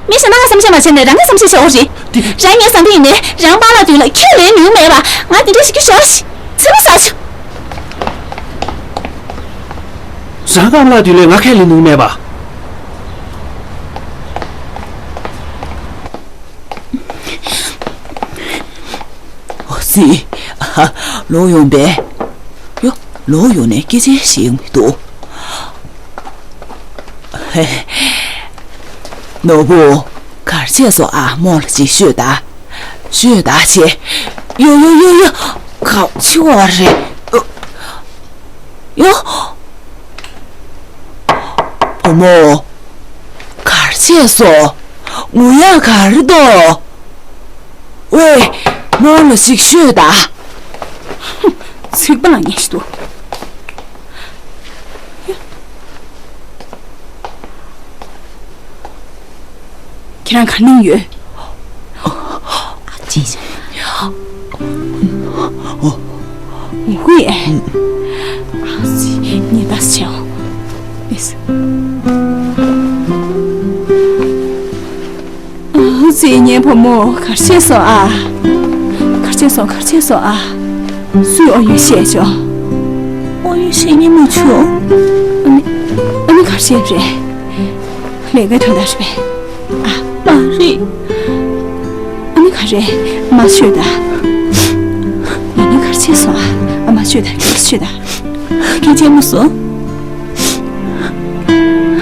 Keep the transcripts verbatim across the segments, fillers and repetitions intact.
མི་གཞན་དག་བསམ་ཤེས་མ་བྱས་ནས་རང་གིས་བསམ་ཤེས་བྱེད་དགོས་རེད། འདི། རང་ངའི་བཟང་པོ་ཡིན་ནའི་རང་པཱ་ལགས་མདུན་ལ་ཁས་ལེན་མྱོང་མེད་པ། ང་འདི་འདྲ་ཞིག་སྐྱོ་ཤོར་ཤི། ཚེར་མ་ཟ་ཤི། རང་པཱ་ལགས་མདུན་ལ་ང་ཁས་ལེན་མྱོང་མེད་པ། ཨོ་ཙི། ལོག་ཡོང་པས། ཡོ། ལོག་ཡོང་ནས་སྐད་ཆ་བཤད་ཡོང་མི་འདུག་ཧེ། ནོར་བུ། གར་བྱས་སོང་ཨ། རྨོ་ལ་ཅིག་ཤོད་ད། ཤོད་ད་བྱས། ཡོ་ཡོ་ཡོ་ཡོ། ག་ཆི་བ་རེད། ཡོ། བུ་མོ། གར་བྱས་སོང་། ངུ་ཡག་ག་རེ་འདུག་ཝེ། རྨོ་ལ་ཅིག་ཤོད་ད། ཚིག་པ་ལ་ཉན་ཞིག་འདུག་ཁྱེད་རང་ག་ནས་ཡོད། ཨ་ཙི། ངུ་གི་ཡོད། ཨ་ཙི། ཉེས་པ་ཆེའོ། ཨ་ཙི། ངའི་བུ་མོ་གར་བྱས་སོང་ཨ། གར་བྱས་སོང་། གར་བྱས་སོང་ཨ། སུས་ཨོ་ཡོད་བཤད་བྱུང་། ཨོ་ཡོད་བཤད་ཉན་མ་བྱུང་། ཨ་ནི། ཨ་ནི་གར་བཤད་རེད། ལས་ཀའི་དོན་དག་རེད་པས། ཨ། མ་རེད། ཨ་ནི་ག་རེ། མ་ཤོད་ད། ང་ནི་གར་བྱས་སོང་ཨ། ཨ་མ་ཤོད་ད། ཤོད་ད། སྐད་ཆ་མ་གསུང་།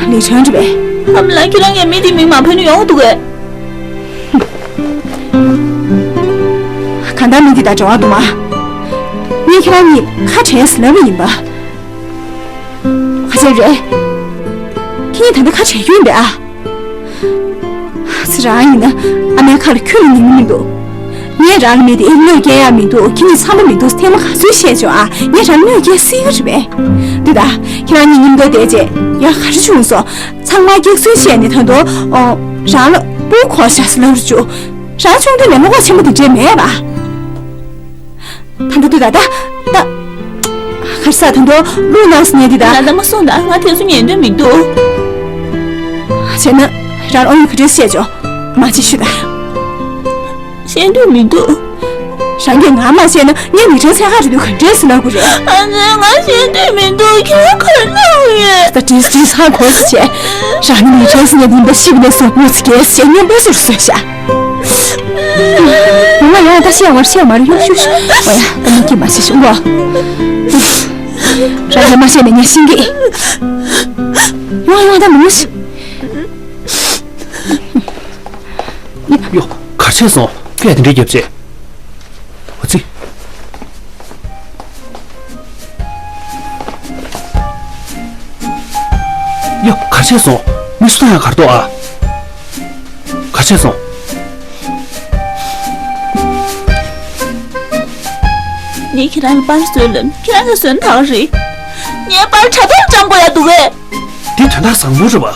ལི་ཁྲང་རེད་པས། ཨ་མ་ལགས། ཁྱེད་རང་གིས་མི་དེའི་མིང་མ་ཕོད་ན་ཡོང་འདུག་གས། གང་ལྟར་མི་དེ་དང་འབྲེལ་བ་འདུག་མ། ངས་ཁྱེད་རང་གཉིས་ཁ་བྲལ་ཟེར་ལབ་པ་ཡིན་པ། ག་ཚོད་རེད། ཁྱེད་གཉིས་ད་ལྟ་ཁ་བྲལ་རྒྱུ་ཡིན་པས་ཨ། ཚེ་རང་ཡིན་ན་ཨ་མའི་ཁ་ལ་ཁྱོན་ནས་ཉན་གི་མི་འདུག་ངས་རང་ལ་མི་དེ་གནོད་སྐྱེལ་ཡག་མི་འདུག་ཁྱེད་གཉིས་འཚམ་པོ་མི་འདུག་ཐེངས་མ་ག་ཚོད་བཤད་བྱུང་ཨ། ངས་རང་གནོད་སྐྱེལ་སྲིད་ཀྱི་རེད་པས། འདི་ད་ཁྱེད་རང་གཉིས་མཉམ་དུ་བསྡད་རྗེས་ཡག་ག་རེ་བྱུང་སོང་། ཚང་མ་སྐྱག་རྫུན་བཤད་ནས་ད་དུང་། ཨོ། རང་ལ་སྤུ་གུ་འཁོར་ཤག་ཟེར་ལབ་རུ་བཅུག་རང་ཆུང་དུས་ནས་བློ་ཁོག་ཆེན་པོ་དེ་འདྲས་མེད་པ། ད་ལྟ་དུས་ད་ད་ད། གར་ས་ད་དུང་བློ་ནག་སི་ཉལ་དེ་ད། ད་ལྟ་མ་སོང་ད། ང་དེ་ཚོ་ཉན་འདོད་མི་འདུག་བྱས་ན་རང་ཨོ་ཡོད་ག་འདྲས་བཤད་ཆོག་མ་ཅིག་ཞུ་ད། བཤད་འདོད་མི་འདུག་རང་གིས་ང་མ་བཤད་ན་ངས་མི་ཁྲེལ་ཚད་ཁ་རེ་དུས་ག་འདྲས་སུ་ལབ་དགོས་རེད། ཨ་ཙི། ང་བཤད་འདོད་མི་འདུག་ཁྱེད་རང་ག་རེ་གནང་ཡོད། ད་དྲིས་དྲིས་ཧ་གོ་སི་བྱས། རང་ནི་མི་ཁྲེལ་སི་ཉལ་དེ་ཡིན་པ་ཤི་བ་ནས་སོ་མོ་ཚི་གས་བཤད་ཉན་པོ་ཟུར་སོས་ཤག་ང་ཡང་ད་བཤད་བར་བཤད་མ་རེད། ཡོ་ཤུ་ཤུ། ཨོ་ཡ། ད་མི་སྐྱིད་མ་བྱེད་ཤོག་གོ་རང་ལ་མ་བཤད་ནས་ངས་ཤིང་གི་ཡོང་ཡོང་ད་མི་ཤི། ཡོ། གར་ཆད་སོང་། སྐད་དེ་འདྲའི་རྒྱབ་ཆེ། ཨ་ཙི། ཡ། གར་ཆད་སོང་། མི་སུ་དང་ཡང་གར་ཐོག་ཨ། གར་ཆད་སོང་། ངས་ཁྱེད་རང་ལ་པར་བཟོས་ལབ། ཁྱེད་རང་གིས་བཟོས་ན་ད་ག་རེད། ངའི་པར་དྲ་ཐོག་བཀྲམ་དགོས་ཡ་འདུག་གས། འདི་དོན་དག་བཟང་པོ་རེད་བ།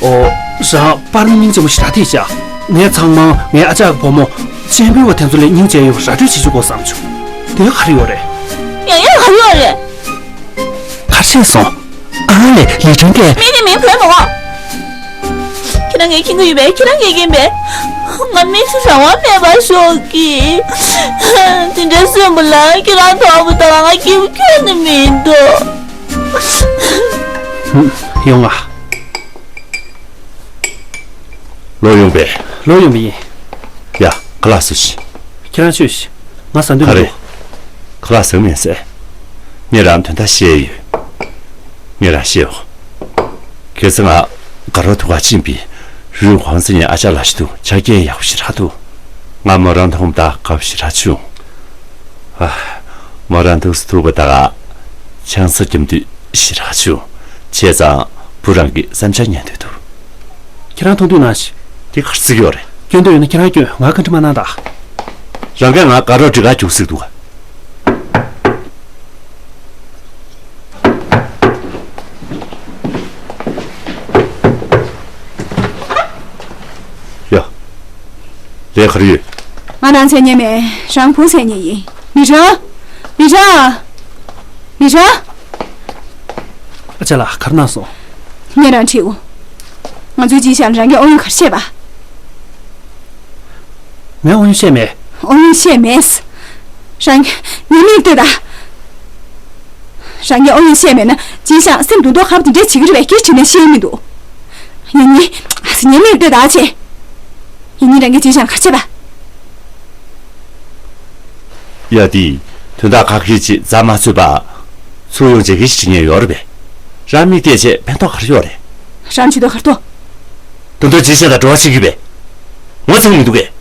ཨོ། རང་པར་མི་སྙིང་རྗེ་མོ་ཞེ་དྲག་ཐེག་བཞག་ངས་ཚང་མ་ངའི་ཨ་ཅག་གི་བུ་མོ་གཅེན་པོའི་བ་དེ་ཚོ་ལས་སྙིང་རྗེ་ཡོད་པ་ར་སྤྲོད་བྱེད་ཆོག་གོ་བསམ་བྱུང་། དེ་ག་རེ་ཡོད་རེད། ཡང་ཡང་ག་རེ་ཡོད་རེད། གར་ཆད་སོང་། ཨ་ལས་ལི་ཁྲང་གིས། མི་དེ་མིང་བོས་མ་འོང་། ཁྱེད་རང་གིས་མཁྱེན་གྱི་ཡོད་པས། ཁྱེད་རང་གིས་མཁྱེན་པས། ང་མི་སུ་རང་དབང་མེད་པར་ཤོག་གི། དེ་འདྲ་གསོན་པོ་ལ་ཁྱེད་རང་དོག་པོ་དང་ང་སྐྱིད་པོ་ཁྱོན་ནས་མི་འདུག་ཡོང་ང་། ལོ་ཡོང་པས། ལོ་ཡོང་པ་ཡིན། ཡ། ཁ་ལག་ཟོས་ཤིག་ཁྱེད་རང་ཆོས་ཤིག་ང་ཟ་འདོད་མི་འདུག་ཁ་ལག་ཟ་མེད་ཟེར། ངས་རང་དོན་དག་བཤད་ཡོད། ངས་རང་བཤད་འོ། ཁ་སང་ང་དགའ་རོགས་ཐུག་ག་ཕྱིན་པས། རུས་ཧོང་ཙི་ཉིན་ཨ་ཅག་ལ་ཞིག་ཏུ་ཆ་རྐྱེན་ཡག་པོ་ཞེ་དྲག་འདུག་ང་མོ་རང་མཐོང་ད་དགའ་པོ་ཞེ་དྲག་བྱུང་། ཨ། མོ་རང་འདུག་སེ་ཐུག་པ་ད་ག་ཆང་ས་རྒྱབ་དུས་ཞེ་དྲག་བྱུང་། བྱས་ཙང་བུ་རང་གི་བསམ་འཆར་ཉན་འདོད་འདུག་ཁྱེད་རང་མཐོང་དུས་ན་ཞིག་དེ་གར་སྲིད་ཡོད་རེད། སྐྱོན་འདོད་ཡོད་ན་ཁྱེད་རང་སྐྱོན། ང་བཀའ་འདྲི་མ་གནང་དང་། རང་གིས་ང་དགའ་རོགས་འགྲིག་ག་འཇུག་སྲིད་འདུག་ཡ། ལས་ག་རེ་ཡོད། ང་ནང་ཚན་ཉན་མེད། རང་བུ་ཚན་ཉན་ཡིན། མི་རང་། མི་རང་། མི་རང་། ཨ་ཅག་ལགས་ག་རེ་གནང་སོང་། ངས་རང་ཁྲིད་འོ། ང་ཚོའི་གཅིག་བཞག་ན་རང་གིས་ཨོ་ཡོད་ག་རེ་བཤད་པ། ངས་ཨོ་ཡོན་བཤད་མེད། ཨོ་ཡོན་བཤད་མེད། རང་ཉེས་མིག་ལྟོས་དང་། རང་གིས་ཨོ་ཡོན་བཤད་མེད་ན་ཅིན་ཤང་སེམས་སྡུག་མདོག་ཁ་པོ་དེ་འདྲས་བྱེད་ཀྱི་རེད་པས། སྐད་དྲིས་ན་ཤེས་མི་འདུག་ཡང་ཉེས་ཉེས་མིག་ལྟོས་དང་ཆེ། ཡིན་ནི་རང་གིས་ཅིན་ཤང་ག་རེ་བྱས་པ། ཡ་དེ། དོན་དག་ཁག་ཁེལ་ཅིག་རྩ་མ་ཚུད་པ། ཚུར་ཡོང་བྱེད་ཀྱི་ཞིག་ཉེ་ཡོད་རེད་པས། རང་མིག་བལྟས་བྱས་ཕན་ཐོགས་ག་རེ་ཡོད་རེད། རང་ཇུས་གཏོགས་ག་རེ་གཏོགས། དོན་དུ་ཇི་བྱས་ད་འགྲོ་བ་ཕྱིན་གྱི་པས། ངོ་ཚ་མི་འདུག་གས།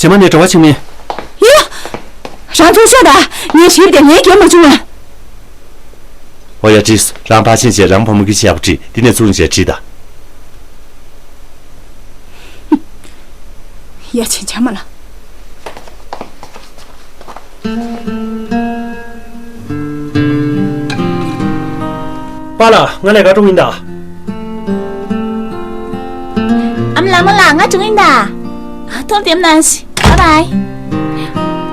རྗེས་མ་ནས་འགྲོ་བ་ཕྱིན་མིན། ཡ། རང་ཚུར་ཤོག་ད། ངས་ཞིབ་དེ་ངའི་གྱོན་མ་བྱུང་ང་། ཨོ་ཡ་བྲིས། རང་ཕར་ཕྱིན་བྱས་རང་བུ་མོ་གི་ཞབས་བྲིས་འདི་ནས་ཚུར་བྱས་བྲིས་ད། ཡ་ཆེན་ཆ་མ་ལ། པཱ་ལགས། ང་ལས་ཀ་འགྲོ་གི་ཡིན་ད། ཨ་མ་ལགས། མོ་ལགས། ང་འགྲོ་གི་ཡིན་ད། ཐུགས་བདེ་མོ་གནང་ཞིག། བཱའི་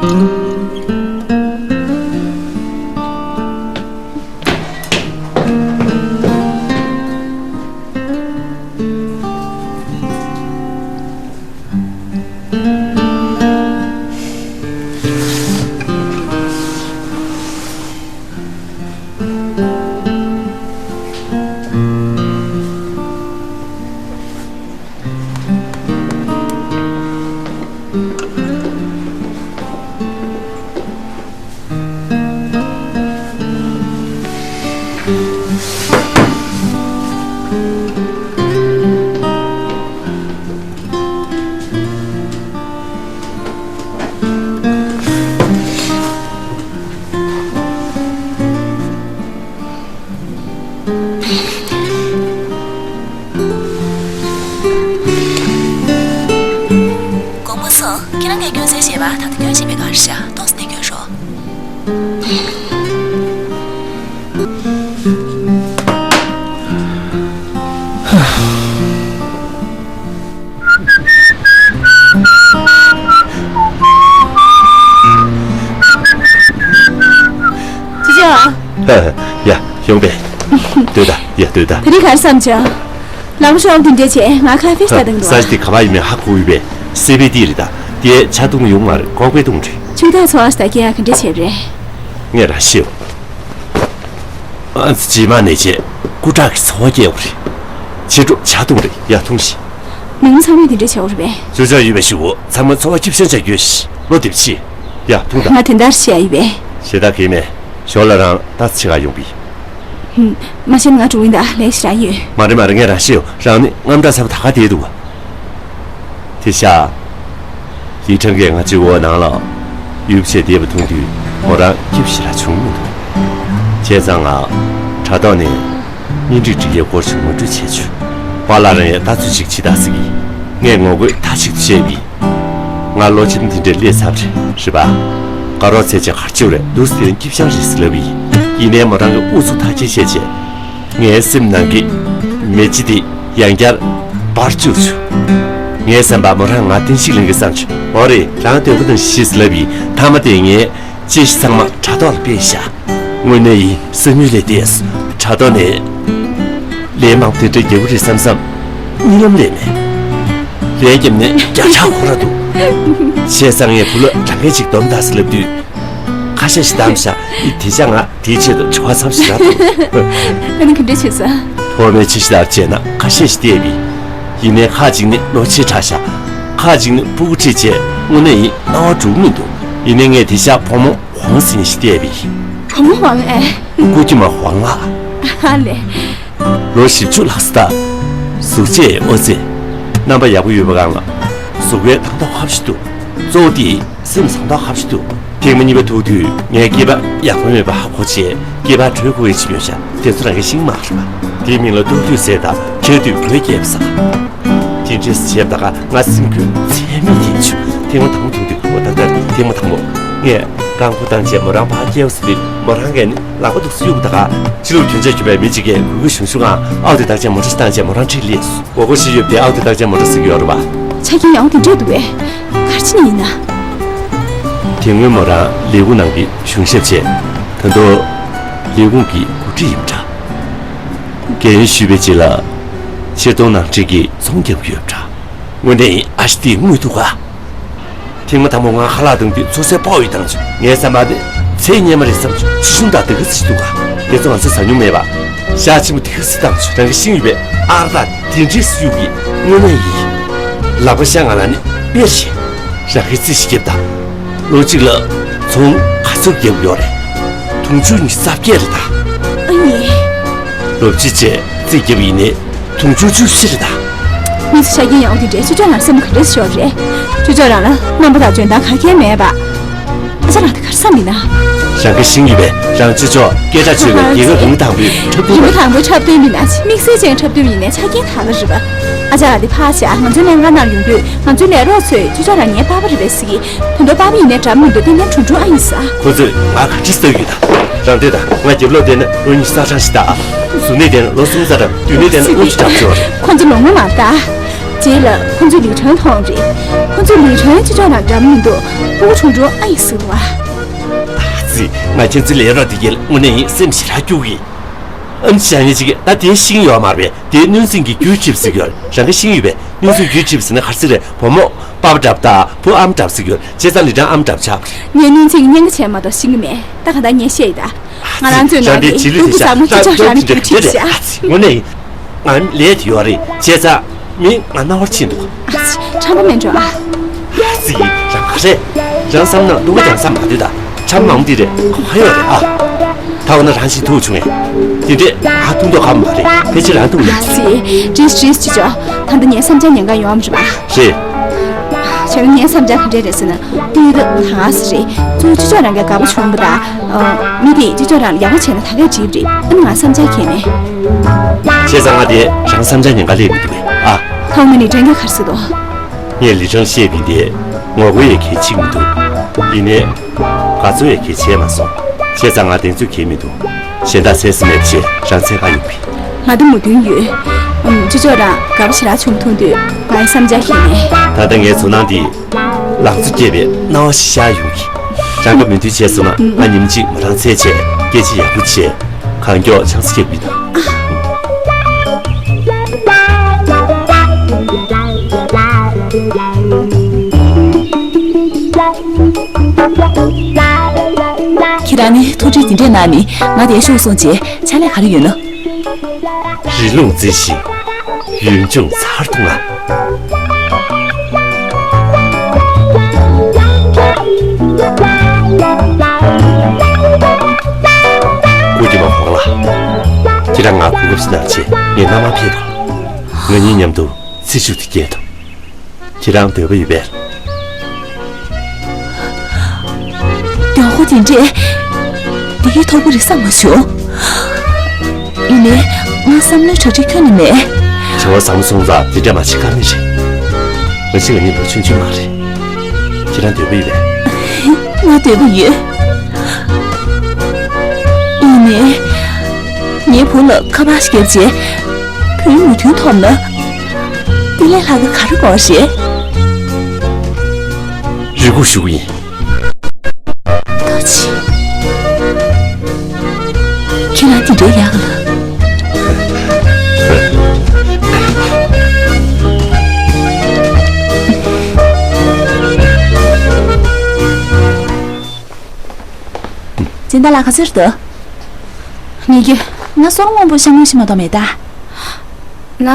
བཱའི། དགོང་མོ་སོང་། ཁྱེད་རང་གིས་སྐྱོན་བཙལ་བྱས་པ་ད་ལྟ་སྐྱོན་བྱེད་པའི་གར་ཤག་ཏོག་ཙམ་ནས་སྐྱོན་རོགས། ཅི་བྱ། ཡ། ཡོང་པས། སྡོད་ད། ཡ། སྡོད་ད། དེ་རིང་ག་རེ་བསམ་བྱུང་། ལམ་ཤོག་དེ་འདྲས་བྱས་ང་ཁ་ཧྥེ་ལྟ་དང་འགྲོ། ས་ཆ་དེ་ག་པར་ཡིན་མིན་ཧ་གོ་ཡོད་པས། སེ་པེ་ཏི་རེད་ད། དེ་ཆ་འཐུང་ཡོང་མ་རེད། ལྐོག་པའི་འཐུང་རེད། ཆུང་ཐག་ཚོ་བ་ས་ད་སྐྱེ་ཡག་ག་འདྲས་བྱས་པ་རེད། ངས་ར་ཤེས། ཨ་ཙི། རྗེས་མ་ནས་བྱས་སྐུ་དྲག་གི་འཚོ་བ་སྐྱེལ་བ་རེད། ཕྱི་དྲོ་ཇ་འཐུང་རེད། ཡ་འཐུང་ཞིག། ནང་མི་ཚང་མས་དེ་འདྲས་བྱས་པ་རེད་པས། ཚོད་ཆག་ཡོད་པའི་ཞུ་གོ། ཚང་མ་འཚོ་བ་སྐྱིད་ཤང་བྱ་རྒྱུ་ཞིག་བློ་བདེ་པོ་བྱེད། ཡ་འཐུང་དང་། ང་དོན་དག་བཤད་ཡ་ཡོད་པས། ཞེ་དྲག་གི་མེད། ཞོར་ལ་རང་ལྟ་ཙམ་བྱེད་ག་ཡོང་པས། ཧུམ། མ་ཤེས་ན་ང་འགྲོ་གི་ཡིན་ད། ལས་ཞིག་རག་ཡོད། མ་རེད་མ་རེད། ངས་རང་ཤེས་ཡོད། རང་ནི་དངངས་སྐྲག་ཚ་པོ་ད་ག་བསྡད་འདུག་བ། དེ་ཤ། ལི་ཁྲང་གིས་ང་གཅིག་པོ་ནང་ལ་ཡུལ་ཕྱེ་བསྡད་པ་མཐོང་དུས་མོ་རང་སྐྱིད་པོ་ཞེ་དྲག་བྱུང་མི་འདུག་བྱས་ཙང་ང་དྲ་ཐོག་ནས་གཉེན་སྒྲིག་སྒྲིག་ཡའི་སྐོར་ཞིག་ངོ་སྤྲོད་བྱས་བྱུང་། པཱ་ལགས་རང་ཡང་ལྟ་ཚུལ་ཅིག་བྱེད་དང་ཟེར་གི། ངས་ངོ་རྒོལ་མཐའ་གཅིག་ཏུ་བྱས་པས། ང་ལོ་ཆེན་འདི་འདྲའི་སླེབས་ཚར་རེད་པ། དགའ་རོགས་ཚེ་ཅན་གར་བཅུག་རེད་འདུག་ཟེར་སྐྱིད་ཤང་རེད་ཟེར་ལབ་ཡིན། ཡིན་ནའི་མོ་རང་གི་ཨུ་ཚུགས་ཐག་ཆོད་བྱས་རྗེས། ངའི་སེམས་ནང་གི་མེ་ལྕེ་དེ་ཡང་བསྐྱར་འབར་བཅུག་བྱུང་། ངའི་བསམ་པར་མོ་རང་ང་བསྟན་བཤིག་ལེན་གི་བསམ་བྱུང་། འོ་རེད། རང་འདོད་པ་དང་ཤེས་ལབ་ཡིན། མཐའ་མ་དེ་ངས་ཅི་ཞིག་ཚང་མ་དྲ་ཐོག་ལ་སྤེལ་བཞག་དངོས་གནས་ཡིན། བསམ་ཡུལ་ལས་འདས། དྲ་ཐོག་ནས་ལན་མང་པོ་དེ་འདྲ་རྒྱག་གི་རེད་བསམ་བསམ། གཉིད་ལམ་ལས་མེད། ལན་བརྒྱབ་ནས་བརྒྱ་ཕྲག་ཁོ་ར་འདུག་བྱས་ཙང་ངས་བུ་ལ་དྲང་ཁན་ཅིག་སྡོམ་དང་ཟེར་ལབ་དུས། ཁ་ཤས་ཤིག་བསྡམས་བཞག་ཨི་དེ་ཅག་ང་དེའི་ཆེད་དུ་དྲི་བ་མཚམས་ཤིག་རག་འདུག་ཨ་ནི་ག་འདྲས་བྱས་སོང་། ཐོག་མའི་ཆེ་ཞིག་ལ་བྱས་ན་ཁ་ཤས་ཤིག་བལྟས་པས། ཡིན་ནའི་ཁག་ཅིག་ནི་ལོ་ཆེ་དྲགས་ཤག་ཁག་ཅིག་ནི་སྤུ་གུ་ཁྲིད་བྱས་དངོས་གནས་ཡིན་སྣང་བ་འགྲུབ་མི་འདུག་ཡིན་ནའི་ངས་དེ་ཤག་བུ་མོ་ཝང་ཟེར་མཁན་ཞིག་བལྟས་པས། བུ་མོ་ཝང་ཨེ། སྐུ་སྐྱིད་མ་ཝང་ལགས། ཨ་ལེ། ལོ་བཞི་བཅུ་ལྷག་ཙམ་ད། གཟུགས་བྱད་ཨོ་ཙི། རྣམ་པ་ཡག་པོ་ཡོད་པ་གང་ལ། གཟུགས་པོའི་ཐང་ཐོག་ཁ་པོ་ཞིག་འདུག་གཙོ་བོ་དེ་སེམས་བཟང་ཐོག་ཁ་པོ་ཞིག་འདུག་ཐེངས་མ་གཉིས་པ་ཐུག་དུས་ངའི་སྐྱེས་པ་ཡག་པོ་མེད་པ་ཧ་གོ་བྱས་སྐྱེས་པ་གྲོད་ཁོག་གི་ཅི་ཡོད་ཤག་དེ་ཚོ་རང་གིས་ཤེས་མ་རེད་པ། དེའི་མིང་ལ་ཏོག་ཏོག་ཟེར་དང་ཁྱེར་དུས་བོད་སྐྱེས་པ་ཟེར། དེ་འདྲས་བྱས་པ་ད་ག་ང་སེམས་འགུལ་ཚད་མེད་ཐེབས་བྱུང་། ཐེངས་མ་དང་པོ་ཐུག་དུས་འོ་ད་ལྟ་ཐེངས་མ་དང་པོ་ངས་རྐང་མགོ་བཏང་བྱས་མོ་རང་ཕར་བསྐྱལ་ཟེར་དུས་མོ་རང་གིས་ནི་ལག་པ་འདུག་སེ་གཡུག་ད་ག་ཕྱི་ལོགས་གྱོན་ཆས་གྱོན་པའི་མི་གཅིག་གིས་གུས་གུས་ཞུམ་ཞུམ་ངང་ཨའོ་ཏི་རྟགས་ཅན་མོ་ཊ་ཞིག་བཏང་བྱས་མོ་རང་འཁྲིད་སླེབས་སོང་། འོ་སྐོར་ཞིག་ཡོད་དེ་ཨའོ་ཏི་རྟགས་ཅན་མོ་ཊ་ཟེར་གྱི་ཡོད་རེད་པ། ཆ་རྐྱེན་ཡག་པོ་དེ་འདྲས་འདུག་པས། ག་རེ་བྱས་ནས་ཡིན་ན། དེ་སྔོན་མོ་རང་ལས་ཁུངས་ནང་གི་གཞུང་ཞབས་བྱས། ད་དུང་ལས་ཁུངས་ཀྱི་འགོ་ཁྲིད་ཡིན་པ་འདྲ། རྒན་ཡོལ་ཞུས་པའི་རྗེས་ལ་ཕྱིར་གཏོང་ནང་འཁྲིས་ཀྱི་ཚོང་རྒྱག་གི་ཡོད་པ་འདྲ། དངོས་གནས་ཨ་ཞེ་དེ་དངོས་འདུག་ག་ཐེངས་མ་དང་པོ་ང་ཁ་ལག་བཏང་དུས་ཚོད་ཟས་ཕོག་ཡོད་བཏང་བྱུང་། ངའི་བསམ་པ་ནི་ཚེ་སྔོན་མ་རེད་བསམ་བྱུང་། ཆེ་ཆུང་དང་དེ་ག་ཚོད་འདུག་ག་དེ་ཚོ་ང་ཚོས་ཟ་མྱོང་མེད་པ། ཤ་ཆེན་པོ་དེ་ག་ཚོད་བཏང་བྱུང་། རང་གི་ཤིང་ཡོད་པའི་ཨར་དང་དེ་འདྲའི་སུ་གི་དངོས་གནས་ཡིན། ལག་པ་ཤ་ང་ལ་ནི་དཔེར་བཞིན། རང་གི་རྩིས་ཤིག་བརྒྱབ་དང་། ལོ་གཅིག་ལ་ཚོང་ག་ཚོད་བརྒྱབ་ཡོད་རེད། དུང་ཕྱུར་ཉི་ཤུ་རྩ་བརྒྱད་རེད་ད། ཨ་ནི། ལོ་གཅིག་རྗེས་རྩིས་བརྒྱབ་ཡིན་ནའི། དུང་ཕྱུར་བཅུ་བཞི་རེད་ད། མི་ཚོ་ཆ་རྐྱེན་ཡག་པོ་དེ་འདྲའི་ཅོ་ཅོ་རང་སེམས་ག་འདྲས་ཤོར་རེད། ཅོ་ཅོ་རང་ལ་རྣམ་པ་དང་འཇོན་ཐང་ག་གེ་མེད་པ། ཨ་ཅག་རང་དེ་ག་རེ་བསམ་ཡིན་ན། རང་གི་ཤིང་ཡོད་པས་རང་ཅོ་ཅོ་སྐད་གྲགས་ཆོད་པའི་རྒྱལ་ཁབ་རིམ་པ་དང་པོའི་འཁྲབ་སྟོན་རིམ་པ་པ་དང་པོའི་འཁྲབ་སྟོན་མི་སྣ་ཆེ། དམིགས་བསལ་ཅན་འཁྲབ་སྟོན་མི་སྣའི་ཆ་རྐྱེན་དག་ལ་རེད་པ། ཨ་ཅག་རང་དེ་ཕར་བཞག་ང་ཚོའི་ལས་ཀ་ནང་ཡོང་དུས་ང་ཚོའི་ལས་རོགས་ཚོས་ཅོ་ཅོ་རང་ངའི་པ་ཕ་རེད་པས་ཟེར་གི། དོན་དུ་པ་ཕ་ཡིན་ནའི་འདྲ་མི་འདུག་ཏན་ཏན་ཁྲུང་ཁྲུང་ཨ་ཡིན་ས། ཁོ་ཚོས་ང་ག་འདྲ་ཟེར་ཡོད་ད། རང་བལྟས་ད། ང་རྒྱབ་ལོགས་བསྡད་ན་ལོ་ཉི་ཤུ་རྩ་གྲངས་ཤིག་ད། གཟུར་གནས་བསྡད་ན་ལོ་སུམ་ཅུ་རྩ་གྲངས། མདུན་གནས་བསྡད་ན་ལོ་བཅུ་གྲངས་ཚོད་རེད། ཁོ་ཚོ་ལོ་ངོ་མ་ལྟ། རྗེས་ལ་ཁོ་ཚོས་ལི་ཁྲོན་མཐོང་རེད། ཁོ་ཚོས་ལི་ཁྲོན་ཅོ་ཅོ་རང་འདྲ་མི་འདུག་སྤུ་གུ་ཁྲུང་ཁྲུང་ཨ་ཡིན་ཟེར་བ། ཨ་ཙི། ང་ཁྱེད་ཚོའི་ལས་རོགས་དེ་གས་དངོས་གནས་ཡིན་སེམས་ཞེ་དྲག་སྐྱོ་གི། ཨམ་ཅི་བྱ་ངེས་ཅིག་ད་དེའི་ཤིང་ཡོད་མ་རེད་པས། དེའི་གནོད་འཚེ་གི་རྒྱུ་ཆེ་བ་ཟེར་གྱི་ཡོད་རེད། རང་གི་ཤིང་ཡོད་པས་གནོད་འཚེ་རྒྱུ་ཆེ་བ་ཟེར་ན་ག་རེ་ཟེར་རེད། བུ་མོ་པ་ཕ་འདྲ་པོ་དང་བུ་ཨ་མ་འདྲ་པོ་ཟེར་གྱི་ཡོད་རེད། བྱས་ཙང་ལི་ཁྲོན་ཨ་མ་འདྲ་པོ་ཆགས་པ་རེད། ངས་གནོད་འཚེ་གི་གཉེན་ཁ་བྱས་མ་གཏོགས་ཤེས་ཀྱི་མེད། ད་ག་ད་ངས་བཤད་ཡིན་ད། ང་རང་ཚོའི་ནང་ནས་རང་གི་རྗེས་ལུས་ཕྲུ་གུ་དེ་བཟང་མོ་ཅིག་ཆགས་རང་གི་རྒྱུག་ཁྲིད་བྱ། དངོས་གནས་ཡིན། ང་ལས་དེ་ཡོད་རེད། བྱས་ཙང་མི་ང་རྣ་བར་ཕྱིན་འདུག་ཨ་ཙི། ཁྲམ་པ་མེད་འགྲོ་ཨ། ཨ་ཙི། རང་ག་རེ། རང་བསམ་ན་ལུག་ག་རང་བསམ་མ་འདུག་ད། ཁྲམ་མང་པོ་འདི་རེད་ག་ཡོད་རེད་ཨ། ད་འོ་ན་རང་ཞིག་ཐུག་བྱུང་ངས། དེ་འདྲས་ང་ཐུག་མདོག་ཁ་པོ་མ་རེད། ཕལ་ཆེར་རང་ཐུག་ཡིན། ཨ་ཙི། བྲིས་བྲིས་ཅི་ཅོ། ད་ལྟ་ངའི་བསམ་འཆར་ཉན་ག་ཡོང་བ་རེད་པ། རེད། བྱས་ན་ངའི་བསམ་འཆར་ག་འདྲས་རེད་ཟེར་ན། དངུལ་ད་ད་ཟེར་རེད། གཙོ་བོ་ཅོ་ཅོ་རང་ག་དགའ་པོ་བྱུང་བ་དང་། ཨ། མི་དེ་ཅོ་ཅོ་རང་ཡག་པོ་བྱས་ན་ད་གས་འགྲིག་པ་རེད། ཨ་ནི་ང་བསམ་འཆར་གང་ཡང་མེད། བྱས་ཙང་ང་དེ་རང་བསམ་འཆར་ཉན་ག་སླེབས་ཀྱི་འདུག་གས་ཨ། ཐོག་མ་ནས་དྲན་གྱི་ག་རེ་ཟེར་འདུག་ངས་ལི་ཁྲོན་བཤད་པའི་དེ་ངོ་རྒོལ་ཡས་གལ་ཆེ་མི་འདུག་ཡིན་ནའི། དགའ་ཚོར་ཡས་གལ་ཆེ་མ་སོང་། བྱས་ཙང་ང་དེ་ཚོ་གལ་མི་འདུག་གཞན་དག་ཚད་ཟིན་མེད་ཅེས་རང་ཚད་ཁ་ཡོང་བས། ང་དང་མོས་མཐུན་ཡོད། ཨུམ། ཅོ་ཅོ་རང་དགའ་པོ་ཞེ་དྲག་བྱུང་མཐོང་དུས་ངའི་བསམ་འཆར་ཤེས་ནས། ད་ལྟ་ངའི་ཚོར་སྣང་འདི་ལང་ཚོ་སྐྱེས་པའི་སྣང་བ་ཞིག་ཤར་ཡོང་གི། རང་དགའ་མོས་མཐུན་བྱས་སོང་ན་ང་ཉིན་གཅིག་མོ་རང་འཚོལ་བྱས་སྐད་ཆ་ཡག་པོ་བྱས་གང་མགྱོགས་ཆང་ས་རྒྱག་གི་འདུག་ཁྱེད་རང་ནི་ཐུགས་ཁྲལ་འདི་འདྲས་གནང་ནི་ང་དེར་ཤོག་གསུངས་རྗེས་ཕྱག་ལས་ག་རེ་ཡོད་ན། རི་ལུང་རྩི་ཞིང་ཡུལ་ལྗོངས་མཚར་དུ་ང་། སྐུ་སྒེར་མ་ཧོང་ལ། ཁྱེད་རང་ང་གོ་སྐབས་ཤིག་གནང་བྱས་ངའི་མནའ་མར་ཕེབས་རོགས། ང་གཉིས་མཉམ་དུ་ཚེ་མཇུག་ཏུ་སྐྱེལ་དང་། ཁྱེད་རང་འདོད་པ་ཡོད་པས། མགྱོགས་པོ་དེ་འདྲས། འདི་གའི་ཐོག་པོ་རེད་བསམ་མ་བྱུང་། ཡིན་ནའི་ང་བསམ་བློའི་གྲ་སྒྲིག་ཁྱོན་ནས་མེད། བྱ་བ་བཟང་པོ་སོང་ཙང་དེ་འདྲས་མ་བྱེད་ཀ་མེད་རེད། ང་ཕྱི་ང་གཉིས་ལོ་ཆུང་ཆུང་མ་རེད། ཁྱེད་རང་འདོད་པ་ཡོད་པས། ང་འདོད་པ་ཡོད། ཡིན་ནའི། ངའི་བུ་ལ་ཁ་པར་ཞིག་བརྒྱབ་རྗེས། བུའི་མོས་མཐུན་ཐོབ་ན། དེ་ལས་ལྷག་ག་ག་རེ་དགོས་རེད། རེ་སྒུག་ཞུ་གི་ཡིན། ད་ཅི། ཁྱེད་རང་དེ་འདྲའི་ཡག་ལ། སྦྱིན་བདག་ལགས་ག་ཚོད་རེད་འདུག་ངེད་ཀྱི། ང་སོགས་སྔོན་པོ་ཤ་མོ་ཞིག་མ་གཏོགས་མེད་ད། ང་།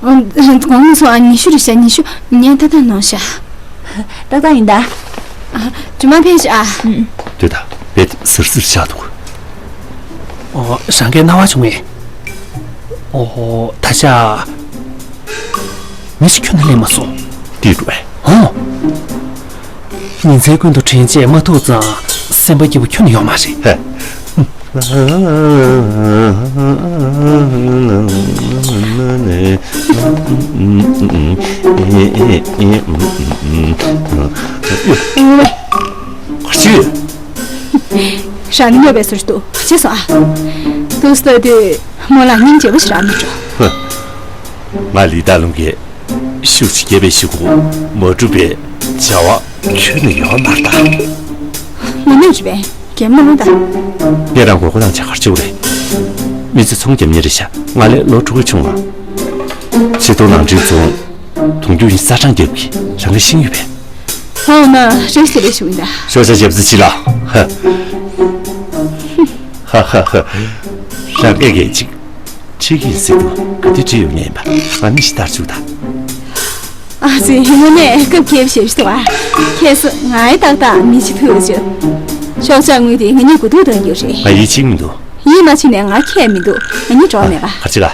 ཨ། དགོང་མོ་ཚོ་ཨ་ཉི་ཤུ་རེད་ཤག་ཉི་ཤུ་ངས་ཏག་ཏག་ནོར་ཤག་ཏག་ཏག་ཡིན་ད། ཨ། རྗེས་མ་ཕེབས་ཤག་ཨ། ཨུམ། ལྟོས་དང་། དཔེ་ཟུར་ཟུར་ཆགས་འདུག་ཨོ། རང་གའི་སྣང་བ་བྱུང་ངས། ཨོ་ཧོ། ད་ཆ། མི་ཞིག་ཁྱོན་ནས་སླེབས་མ་སོང་། ལྟོས་འགྲོ་བས། ཨོ། ཉིན་མཚན་ཀུན་ཏུ་དྲན་བྱས་མ་ཐུག་ཙང་སེམས་པ་སྐྱིད་པོ་ཁྱོན་ནས་ཡོད་མ་རེད། ཧེ། ག་ཅི། རང་ནི་སྨྱོ་བའི་ཟུར་འདུག་བྱས་སོང་ཨ། དུས་ལྟ་དུས་མོ་ལ་སྙིང་རྗེ་པོ་ཞིག་རག་མི་འགྲོ། ང་ལི་ཏ་ལུང་གིས་ཤུགས་ཆེ་རྒྱས་པའི་ཤི་གུ་མ་གྲུབ་པའི་བྱ་བ་ཁྱོན་ནས་ཡོད་མ་རེད་ད། ངོ་མ་རེད་པས། གད་མོ་ལོང་ད། ངས་རང་མགོ་སྐོར་བཏང་བྱས་ག་རེ་བྱེད་དགོས་རེད། མི་ཚེ་ཚོང་རྒྱབ་མཁན་རེད་ཤག་ང་ལས་ལོ་དྲུག་གི་ཆུང་བ། ཆེ་མཐོང་ནང་འདྲེན་ཚོང་། དུང་རྒྱུག་ཡིན་ས་གྲངས་རྒྱབ་ཀྱི་རང་གི་ཤིང་ཡོད་པས། ཧོ་ན་རེས་སུ་རེ་ཞུ་ཡིན་ད། ཤོག་བྱ་ཞབས་སུ་ཕྱི་ལ། ཧ་ཧ་ཧ། རང་སྐད་སྐད་ཅིག་ཁྲིད་ཀྱིན་ཟེར་དུས་ག་དུས་ཁྲིད་ཡོང་ངེས་པ་ང་མི་ཞིག་ལྟར་བཅུག་ད། ཨ་ཙི་དངོས་གནས་སྐབས་ཁེབས་ཞེ་པོ་ཞིག་འདུག་ཨ། ཁྱེད་སུ་ང་ཡི་ཏག་ཏག་མི་ཅི་ཐུག་ཅི། ཤོག་བྱ་དངུལ་དེ་ང་གཉིས་དགུ་ཐུག་བཏང་རྒྱུ་རེད། ང་ཡིད་ཆེས་མི་འདུག་ཡིད་མ་ཆེས་ནས་ང་ཁྱད་མི་འདུག་ང་གཉིས་འགྲོ་མེད་པ། ག་ཅི་ལ།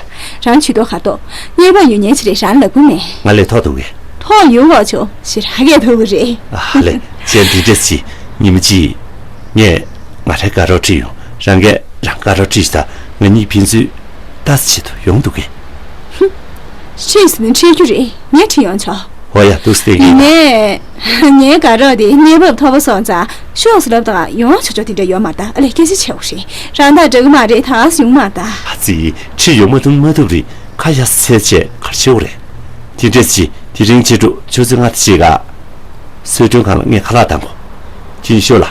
རང་ཇུས་གཏོགས་ག་གཏོགས། གཉེར་པ་ཡོད་ཉེན་ཆེ་རེད་རང་ལབ་དགོས་མེད། ང་ལས་ཐོག་འདུག་གས། ཐོག་ཡོད་འོག་ཆོག་ཞེ་དྲག་གས་ཐུག་གི་རེད། ཨ་ལས་ཅན་དེ་འདྲས་ཞིག་ཉིན་མོ་གཅིག་ངས་ང་རའི་དགའ་རོགས་ཁྲིད་ཡོང་རང་གས་རང་དགའ་རོགས་ཁྲིད་ཤི་ད་ང་གཉིས་ཕན་ཚུན་ལྟ་ས་ཆེད་དུ་ཡོང་འདུག་གས། ཧུམ། ཁྲིད་ཟིན་ཁྲིད་རྒྱུ་རེད་ངས་ཁྲིད་ཡོང་ཆོག་འོ་ཡ་འདུག་སྟེ་ཡིན། ངས་ངའི་དགའ་རོགས་དེ་གནས་བབ་མཐོ་པོ་སོང་ཙང་ཤོག་སུ་ལབ་དང་ཡོང་ཆོག་ཆོག་དེ་འདྲ་ཡོད་མ་རེད་ད་ཨ་ལས་སྐད་ཆ་ཆེ་བོ་རེད་རང་ད་འགྲིག་གི་མ་རེད་ད་ཡོང་མ་རེད་ད། ཨ་ཙི་ཁྲིད་ཡོང་མ་ཐུབ་མ་ཐུབ་རེད་ཁ་ཡ་སེ་བྱས་གར་ཆེ་བོ་རེད། དེ་འདྲས་ཅི་དེ་རིང་ཕྱི་དྲོ་ཆུ་ཚོད་ལྔ་དང་ཕྱེད་ཀ་གསོལ་མགྲོན་ཁང་ལ་ངས་ཁ་ལག་བཏང་གོ་ཅིན་ཤོ་ལ།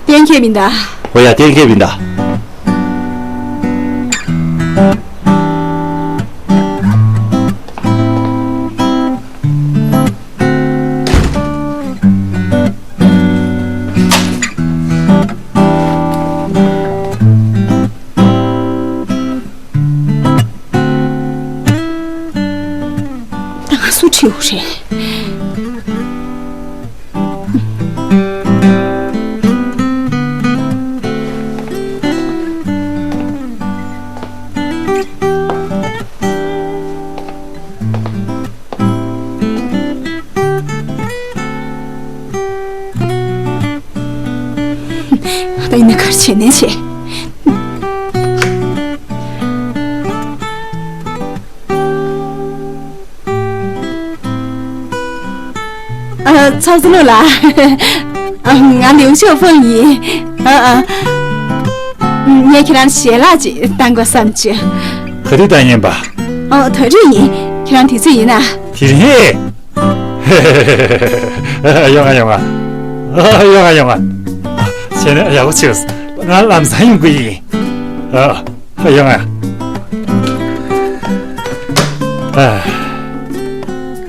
གཏན་འཁེལ་མིན་ད། ཨོ་ཡ་གཏན་འཁེལ་མིན་ད། ད་ང་སུ་ཁྲིད་འོ་རེད། ད་ཡིན་ན་གར་བྱེད་ནས་བྱེད། ཨ། ཚོགས་གཙོ་ལགས། ཨ། ང་ལིའུ་ཞའོ་ཧྥང་ཡིན། ཨ། ཨ། ངས་ཁྱེད་རང་ཞལ་ལག་ཅིག་བཏང་དགོས་བསམ་བྱུང་། ག་དུས་བཏང་ཉན་པ། ཨོ་ད་རེས་ཡིན། ཁྱེད་རང་དུས་ཚོད་ཡིན་ན། དེ་རིང་། ཡོང་ང་ཡོང་ང་། ཡོང་ང་ཡོང་ང་། བྱས་ན་ཡག་པོ་བྱས། ང་ལམ་སང་ཡོང་གི་ཡིན། ཨ། ཡོང་ང་། ཨ།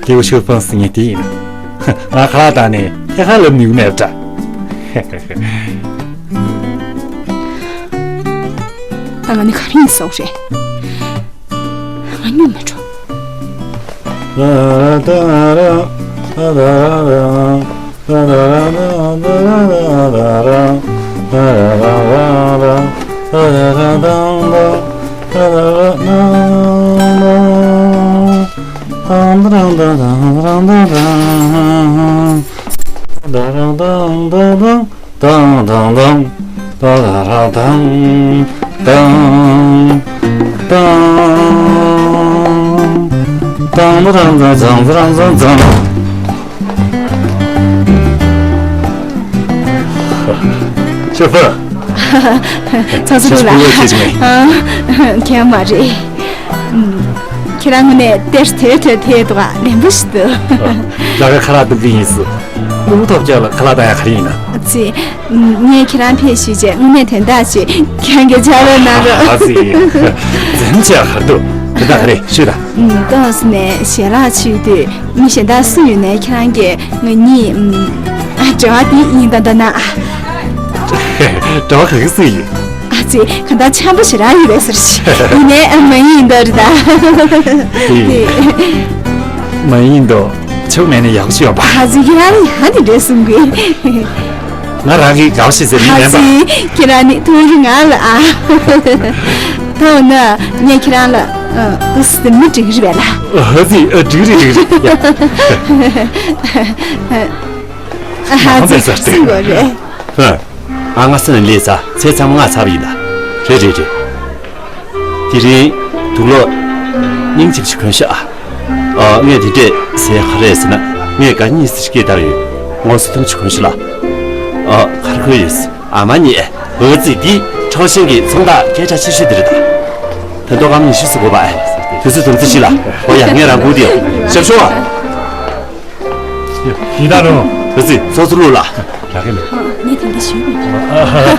ལིའུ་ཞའོ་ཧྥང་ཟེར་མཁན་དེ་ཡིན། ང་ཁ་ལག་བཏང་ནས་ཐད་ཀར་ལབ་ནུས་མེད་པ་འདྲ། ད་ང་ནི་ག་རེ་ཡིན་ཟེར་བ་རེད། ང་སྙོམས་མ་འགྲོ། ཏང་ཏང་ཏང་ཏང་ཏང་ཏང་ཏང་ཏང་ཏང་ཏང་། ཏང་ཏང་ཏང་ཏང་ཏང་ཏང་ཏང་ཏང་། ཞའོ་ཧྥང་། ཚོགས་གཙོ་ལགས། ཁྱེད་ཀྱི་ཕྲུ་གུ་ཁྱེད་ཀྱི་མེད། ཨ། ཁྱེད་མ་རེད། ཨུམ། ཁྱེད་རང་དངོས་གནས་དེར་དེར་དེར་དེ་འདུག་ག་ལེན་པོ་ཞིག་འདུག་ལ་ཁ་ཁ་ལག་འདུག་གི་ཡིན་སུ། ཕྲུ་གུ་ཐོབ་རྒྱག་ལ་ཁ་ལག་བཏང་ཡ་ག་རེ་ཡིན་ན། ཨ་ཙི། ངས་ཁྱེད་རང་ཕེབས་ཞུས་རྗེས་དངོས་གནས་དོན་དག་ཅིག་ཁྱེད་རང་གིས་ཕྱག་ལས་གནང་རོགས། ཨ་ཙི། འཛེམ་བྱས་གར་འདུག་དོན་དག་ག་རེ་ཞུས་དང་། ཨུམ། ཏོག་ཙམ་ནས་ཞལ་ལག་མཆོད་དུས་མི་གཞན་དག་སུ་ཡོད་ནའི་ཁྱེད་རང་གིས་ང་གཉིས། ཨུམ། ཨ། འབྲེལ་བ་འདི་ཡིན་ད་ད་ན། འབྲེལ་བ་ག་གི་སུ་ཡིན། ཨ་ཙི། གང་ལྟར་འཆམ་པོ་ཞེ་དྲག་ཡིན་པས་ཟེར་ཞིག་ཡིན་ནའི་ཨ་མ་ཡིན་འདོད་རེད་ད། དེ། མ་ཡིན་འདོད་ཆོག་མེད་ནས་ཡག་ཤོས་ཡོད་པ། ཨ་ཙི། ཁྱེད་རང་ནི་ཧ་དེ་འདྲས་གསུང་གི། ང་རང་གི་དགའ་བ་ཞིག་ཟེར་མི་ཨ་མེད་པ། ཙི། ཁྱེད་རང་ནི་ཐུགས་རིག་ང་ལ་ཨ། ད་འོ་ན་ངས་ཁྱེད་རང་ལ་ཨ། ཏུ་སི་མི་འགྲིག་རེད་པས་ལ། ཨ་ཙི། ཨ། འགྲིག་རེད་འགྲིག་རེད་ཡ། ཨ་ཙི། སུ་གོ་རེད། ཨ། ང་ས་ནས་ལས་ས་ཚེ་ཚང་མ་ང་ཚར་བ་ཡིན་ད། རེད་རེད་རེད། དེ་རིང་དུག་ལོག་སྙིང་རྗེ་ཞིག་གོན་ཤག་ཨ། ངས་དེ་འདྲས་ཟེར་ག་རེ་ཟེར་ན་ངས་དགའ་ཉེ་ཟེར་སྐད་བཏང་ཡོད། ངོ་སོ་ཐུང་ཞིག་གོན་ཤག་ལ། ཨ། ག་རེ་གོན་ཡོད་ཟེར། ཨ་མ་ཉེ། འོ་ཙི། འདི་ཁྲའོ་ཞན་གྱི་ཚོང་རྟགས་སྐད་གྲགས་ཆེ་ཤོས་དེ་རེད་ད། ད་དོ་སྒམ་ཉི་ཤུ་ཟེར་དགོས་པ་ཨེ། དུས་ཚོད་དུམ་ཚིགས་ཤིག་ལ། འོ་ཡ། ངས་རང་སྒུག་བསྡད་ཡོད། ཞབས་ཞུ་བ། ཡི་ད་རུང་། ཨ་ཙི། ཚོགས་གཙོ་ལགས། ལགས་ཀྱི་མེད། ཨ། ངས་དེ་འདྲ་ཞུས་མེད།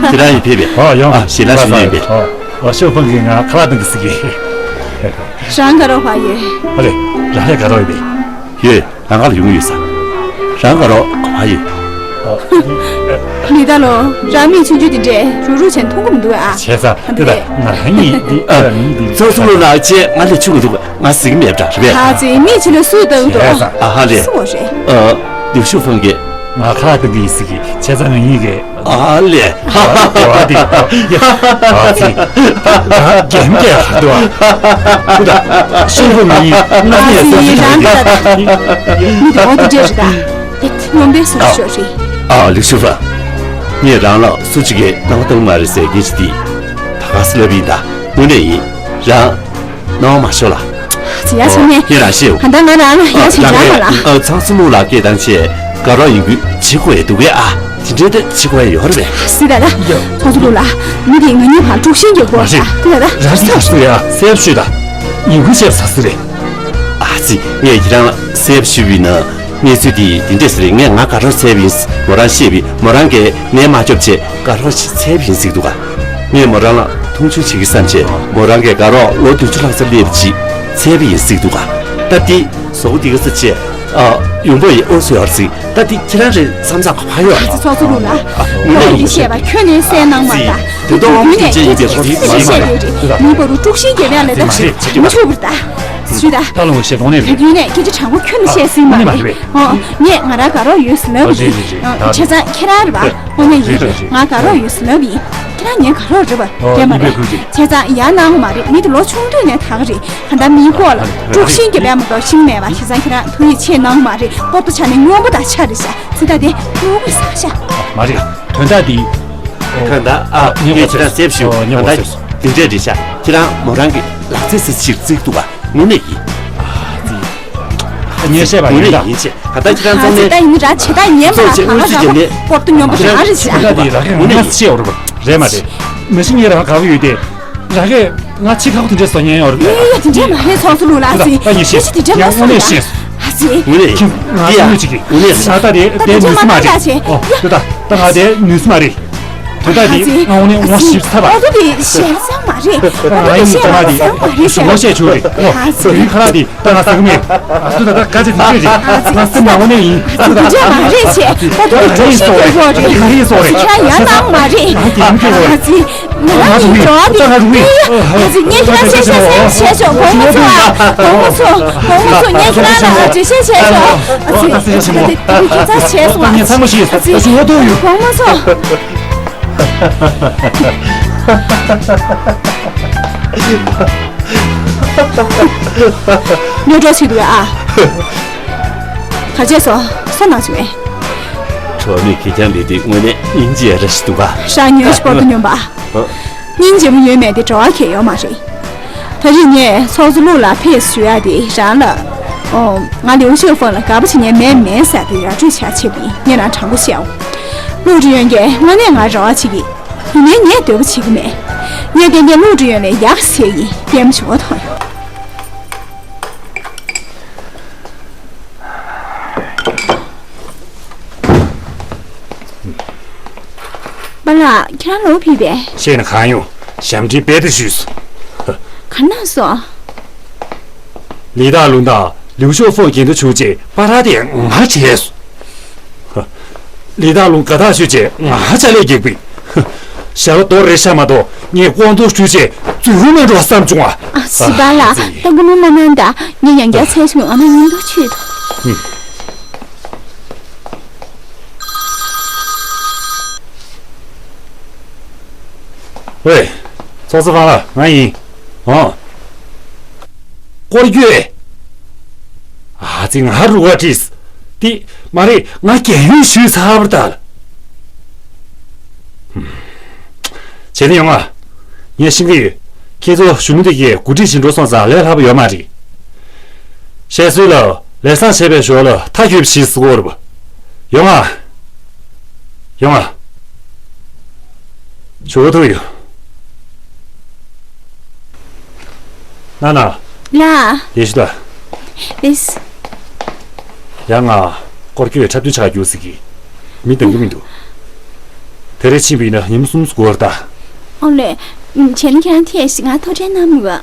ཁྱེད་རང་ཡིན་ཕེབས་པས། ཨོ་ཡོང་། ཨ། ཞལ་ལག་ཞུ་ཡོད་པས། ཨོ། ཨོ། ཞའོ་ཧྥང་གིས་ང་ཁ་ལག་གཏོང་གི་ཟེར་གི། རང་དགའ་རོགས་ཕར་ཡོད། ཨ་རེད། རང་ལས་དགའ་རོགས་ཡོད་པས། ཡོད། རང་ག་ལ་ཡོང་གི་ཡོད་ས། རང་དགའ་རོགས་ག་པར་ཡོད། ལི་ད་ལོ། རང་མིག་ཆུང་ཆུང་དེ་འདྲས་རུག་རུག་བྱས་མཐོང་གི་མི་འདུག་ཨ། བྱས་ཙང་འདི་ལ་ང་རང་ཉིད་འདི་ཨ། ཚོགས་གཙོ་ལགས་ཅེས་ང་ལ་ཆུང་འདུག་ང་གཟིགས་མེད་པ་འདྲ་རེད་པས། ཨ་ཙི། མིག་ཆུ་ལ་སུས་ལྟ་གི་འདུག་བྱས་ཙང་ཨ་ཧ་ལས། སུ་བ་རེད། ཨ། ལིའུ་ཤུ་ཧྥང་གིས། ང་ཁ་ལག་འདི་འདི་ཡིན་ཟིག་གི་བྱས་ཙང་ང་ཉིད་ཀྱིས། ཨ་ལས། ཨ་ཙི། རྒན་རྒས་ཧ་འདུག་ཨ། ཁུ་ད་ཤིང་ཕུ་མི་ཡིན་ང་ནི་ཨ་ཙི། རང་གི་ད་ད་མི་དེ་འོ་དེ་འདྲས་རེད་ད། དེ་སྙོམས་པའི་སུ་ཤོར་རེད། ཨ། ལིའུ་ཤུ་ཧྥང་། ངས་རང་ལ་སུ་གཅིག་གིས་སྣང་བ་བཏང་མ་རེད་ཟེར་གྱིན་ཅི་དེ། ད་ག་སེ་ལབ་ཡིན་ད། དངོས་གནས་ཡིན། རང་སྣང་བ་མ་ཤོར་ལ། ཅི་ཡ་ཆེ་ནས། ངས་རང་ཤེས། ད་ལྟ་ང་རང་ཡ་ཆེ་ཡ་མ་ལ། ཨ། ཚོགས་གཙོ་ལགས་ཀྱིས་དང་ཆེ་དགའ་རོགས་ཡིན་དགོས་བྱེད་དགོས་འདུག་གས་ཨ། དེ་འདྲའི་ད་བྱེད་དགོས་ཡ་ཡོད་རེད་པས། སི་ད་ད། ཚོགས་གཙོ་ལགས། མི་དེ་ང་གཉིས་བར་དཀྲུག་ཤིང་རྒྱག་དགོས་ཨ། དེ་ད་ད། རང་ཚོགས་གཙོ་ཡ་གསལ་པོ་ཤོད་ད། ཡིན་ཁུལ་བྱས་ས་སི་རེད། ཨ་ཙི། ངས་ཁྱེད་རང་ལ་གསལ་པོ་ཞུས་པ་ཡིན་ན། གནས་ཚུལ་འདི་འདི་འདྲས་ཟེར་རེད། ངས་ང་དགའ་རོགས་བཙལ་བ་ཡིན། མོ་རང་བཤད་པས་མོ་རང་གིས་ནད་མ་སྐྱོབ་ཆེད་དགའ་རོགས་ཤིག་བཙལ་བ་ཡིན་ཟེར་འདུག་ག་ངས་མོ་རང་ལ་མཐོང་ཆུང་བྱེད་ཀྱི་བསམ་བྱས་མོ་རང་གིས་དགའ་རོགས་ལོ་བདུན་ཅུ་ལྷག་ཙམ་སླེབས་ཅིག་བཙལ་བ་ཡིན་ཟེར་འདུག་ག་ད་འདི་བཟོ་བོ་འདི་ག་ས་བྱས། ཨ། ཡུམ་བུ་ཡི་ཨོ་སོ་ཡོད་ཟིག་ད་འདི་ཁྱེད་རང་རེད་བསམ་ཙང་ག་པར་ཡོད། ཨ་ཙི། ཚོགས་གཙོ་ལགས། ཨ། ངོ་མ་ཡིན་བཤད་པ་ཁྱོད་ནས་གསལ་གནང་མ་ད། དེ་དོ་ཁྱོད་ནས་སྐད་ཆ་དེ་ཚོ་མི་མ་རེད། མི་བར་དུ་དཀྲུག་ཤིང་རྒྱབ་ཡ་ལས་ད་མ་རེད། ཞུ་ད། ད་ལོ་ངོ་ཤེས་གོང་ནས་རེད། ད་དུས་ནས་སྐད་ཆ་དྲང་པོ་ཁྱོད་ནས་བཤད་སྲིད་མ་རེད། ཨོ། ངས་ང་རང་དགའ་རོགས་ཡོད་ཟེར་ལབ་ཡིན། ཨོ། བྱས་ཙང་ཁྱེད་རང་རེད་པ། དངོས་གནས་ཡིན། ང་དགའ་རོགས་ཡོད་ཟེར་ལབ་ཡིན། ཁྱེད་རང་ངའི་དགའ་རོགས་རེད་པ། རེད་མ་རེད། བྱས་ཙང་ཡ་གནང་མ་རེད། མི་དེ་ལོ་ཆུང་དུས་ནས་ད་ག་རེད། ག་ད་མིའི་སྐོར་ལ་དཀྲུག་ཤིང་རྒྱབ་ཡ་མ་གཏོགས་ཤེས་མེད་པ། བྱས་ཙང་ཁྱེད་རང་ཐུགས་ཡིད་ཆེས་གནང་མ་རེད། པོ་ཏོ་ཆ་ནས་སྔོན་པོ་དང་ཆ་རེད་ཤག་ཚིག་ད་དེ་སྔོན་པོ་ཟ་ཤག་མ་རེད། དོན་དག་འདི། ད་ད་ཨ། ངས་ཁྱེད་རང་སེབ་ཞུ། ད་ད་འདི་འདྲས་རེད་ཤག་ཁྱེད་རང་མོ་རང་གི་ལག་རྩེད་ཟེར་ཅིག་བརྩིགས་འདུག་ག་དངོས་གནས་ཡིན། ངས་བཤད་པ་ཡིན་ད། དངོས་གནས་ཡིན་ཅེས། ད་ལྟ་ཁྱེད་རང་ཚང་མས། ད་ཡིན་ར་ཆེ་ད་ཡིན་མ་ཚོགས་ཆེད་དངོས་སུ་བརྒྱབ་ནས། པོ་ཏོ་སྔོན་པོ་ད་ག་རེད་ཤག་ད་ད་འདི་ར་གས་ང་སེ་ཡོད་རེད་པ། རེད་མ་རེད། མ་གཞི་ངས་ར་དགའ་གི་ཡོད་དེ། ར་གས་ང་ཆེ་ཁག་པོ་དེ་འདྲས་བཟོ་མཁན་ཡོད་རེད་པ། ཡེ་ཡེ། དེ་འདྲས་མ་རེད། ཚོགས་གཙོ་ལགས། ཨ་ཙི། ད་ཡིན་ཤེས། ཁྱེད་ཀྱིས་དེ་འདྲས་མ་གསུངས་ད། ཨ་ཙི། ངས་ཁྱེད་ང་ཡ་ངས་ཅིག་གི་ང་ད་དེ་དེ་ནུས་སུ་མ་རེད། ཨོ། དེ་ད་ད་ང་དེ་ནུས་སུ་མ་རེད། དེ་ད་དེ་ང་འོ་ནས་ངོ་ཞིབ་ཚར་བ། ཨོ་ད་དེ་ཤེས་ཚང་མ་རེད། ཨོ་ད་དེ་ཤེས་ཚང་མ་རེད། ཞུ་ངོ་ཤེས་ཆོག་རེད། ཨོ། དེ་ཁ་ལག་དེ་ད་ང་ཟ་གི་མེད། ཨ་ཙི། ད་ད་དཀའ་ཚེགས་དེ་ཚོད་རེད། ང་སེམས་ནང་འོ་ནས་ཡིན། ཨ་ཙི། ད་ད་དེ་འདྲས་མ་རེད་ཅེས། ཨོ་ད་དེ་ང་ཡིན་སོ་རེད། ང་ཡིན་སོ་རེད། ཁྱེད་རང་ཡ་ནང་མ་རེད། ང་དེ་ཡིན་གྱི་རེད། ཨ་ཙི། ང་རང་ཡིན་འགྲོ་བ་དེ། ཨེ། ཨ་ཙི། ངས་ཁྱེད་རང་བཤད་བཤད་བཤད་བཤད་ཆོག་དགོངས་མ་ཚོམས་ཨ། དགོངས་མ་ཚོམས། དགོངས་མ་ཚོམས། ངས་ཁྱེད་རང་ལ་འགྲེལ་བཤད་བཤད་ཆོག་ཨ་ཙི། ཨ་ཙི། ཁྱེད་ཚང་བྱས་སོང་ཨ་ཙི། ངས་ཚང་མ་ཤེས། ཨ་ཙི། ངོ་ཐུག་ཡོད། དགོངས་མ་ཚོམས། གནོད་གྲོགས་བྱེད་འདུག་ཨ། ག་བྱས་སོང་། སོ་ནག་བྱུང་བས། གྲོགས་མེད་ཁེར་རྐྱང་འདི་དུས་དངོས་གནས་སྙིང་རྗེ་ར་ཞིག་འདུག་ག་ཧྲ་ཉོས་ཤི་པོ་ཏོ་སྨྱོན་པ། ཨ། སྙིང་རྗེ་མོ་ཡོད་མེད་དེ་གྲོགས་ཁྱད་ཡོད་མ་རེད། ད་རེས་ངས་ཚོགས་གཙོ་ལུག་ལ་ཕེབས་ཞུ་ཡ་དེ་རང་ལ། ཨོ། ང་ལིའུ་ཤོ་ཧྥང་ལ་དགའ་པོ་བྱེད་མཁན་མེད་མེད་ཟེར་དེ་ར་སྤྲོད་བྱ་བྱེད་པ་ཡིན། ངས་རང་དྲང་པོ་བཤད་འོ། ལུག་ཀྲི་ཡོན་གྱིས་དངོས་གནས་ང་རེ་བ་བྱེད་ཀྱི། ཡིན་ནའི་ངས་འདོད་པ་བྱེད་ཀྱི་མེད། ངས་ཏན་ཏན་ལུག་ཀྲི་ཡོན་ལས་ཡག་བྱེད་ཀྱི་ཡིན། ལྟད་མོ་བྱེད་འོ་ཐོངས་ཡོང་། པཱ་ལགས། ཁྱེད་རང་ལོག་ཕེབས་པས། བཤད་ན་གང་ཡོང་། ཞབས་འདྲེན་རྦད་དེ་ཞུས་སོང་། ག་རེ་གནང་སོང་། ལི་ཏཱ་ལུང་དང་ལིའུ་ཤོ་ཧྥང་གྱེན་དུ་བྱུང་རྗེས་པཱ་ལགས་དེ་ང་བྱས་སོང་། ལི་ཏཱ་ལུང་དགའ་ཐག་ཆོད་རྗེས་ང་ཅ་ལག་རྒྱག་པས། ཞལ་ལག་རྡོ་རེ་ཤ་མ་གཏོགས་ངས་དབང་ཐོག་ཞུས་རྗེས་རྫུན་མ་འགྲོ་བསམ་བྱུང་བ། ཨ་ཙི། པཱ་ལགས། ད་སྐུ་ངོ་མ་གནང་ད། ངས་ཡང་བསྐྱར་འཚོལ་སོང་། ཨ་མ་ཡིན་མདོག་ཆོད་དོ། ཝེ། ཚོགས་གཙོ་ཧྥང་ལགས། ང་ཡིན། ཨོ། སྐོར་སྐྱོད། ཨ་ཙི། ང་རུ་བ་ཁྲིས། དེ་མ་རེད། ང་རྒས་ཡོལ་ཞུས་ཚར་བ་ད། བྱས་ན་ཡོང་ང་། ངས་ཤེས་ཀྱི་ཡོད། ཁྱེད་ཚོ་གཞོན་ནུ་དེ་གས་འགོ་ཁྲིད་བྱེད་འགྲོ་སོང་ཙང་ལས་སླ་པོ་ཡོད་མ་རེད། བཤད་སྲོལ་ལ་ལས་བཟང་བྱས་པའི་ཞོར་ལ་མཐའ་འཁྱོལ་བྱེད་ཟེར་གོ་རེད་པ། ཡོང་ང་། ཡོང་ང་། ཇོ་བོ་ཐུག་ཡོད། ན་ན། ལགས། ཡེ་ཤུ་ད། ལིས། ཡ་ང་། སྐོར་སྐྱོད་འཁྲབ་སྟོན་ཆགས་རྒྱུ་ཟིག་གི། མི་འདང་གི་མི་འདུག་དེ་རེ་ཕྱིན་པ་ཡིན་ན་ཉིན་མོ་གསུམ་འགོར་ད། ཨོ་ལེ། བྱས་ན་ཁྱེད་རང་ཐད་ཞིག་ང་ཐུགས་ཁྲལ་གནང་མི་དགོས།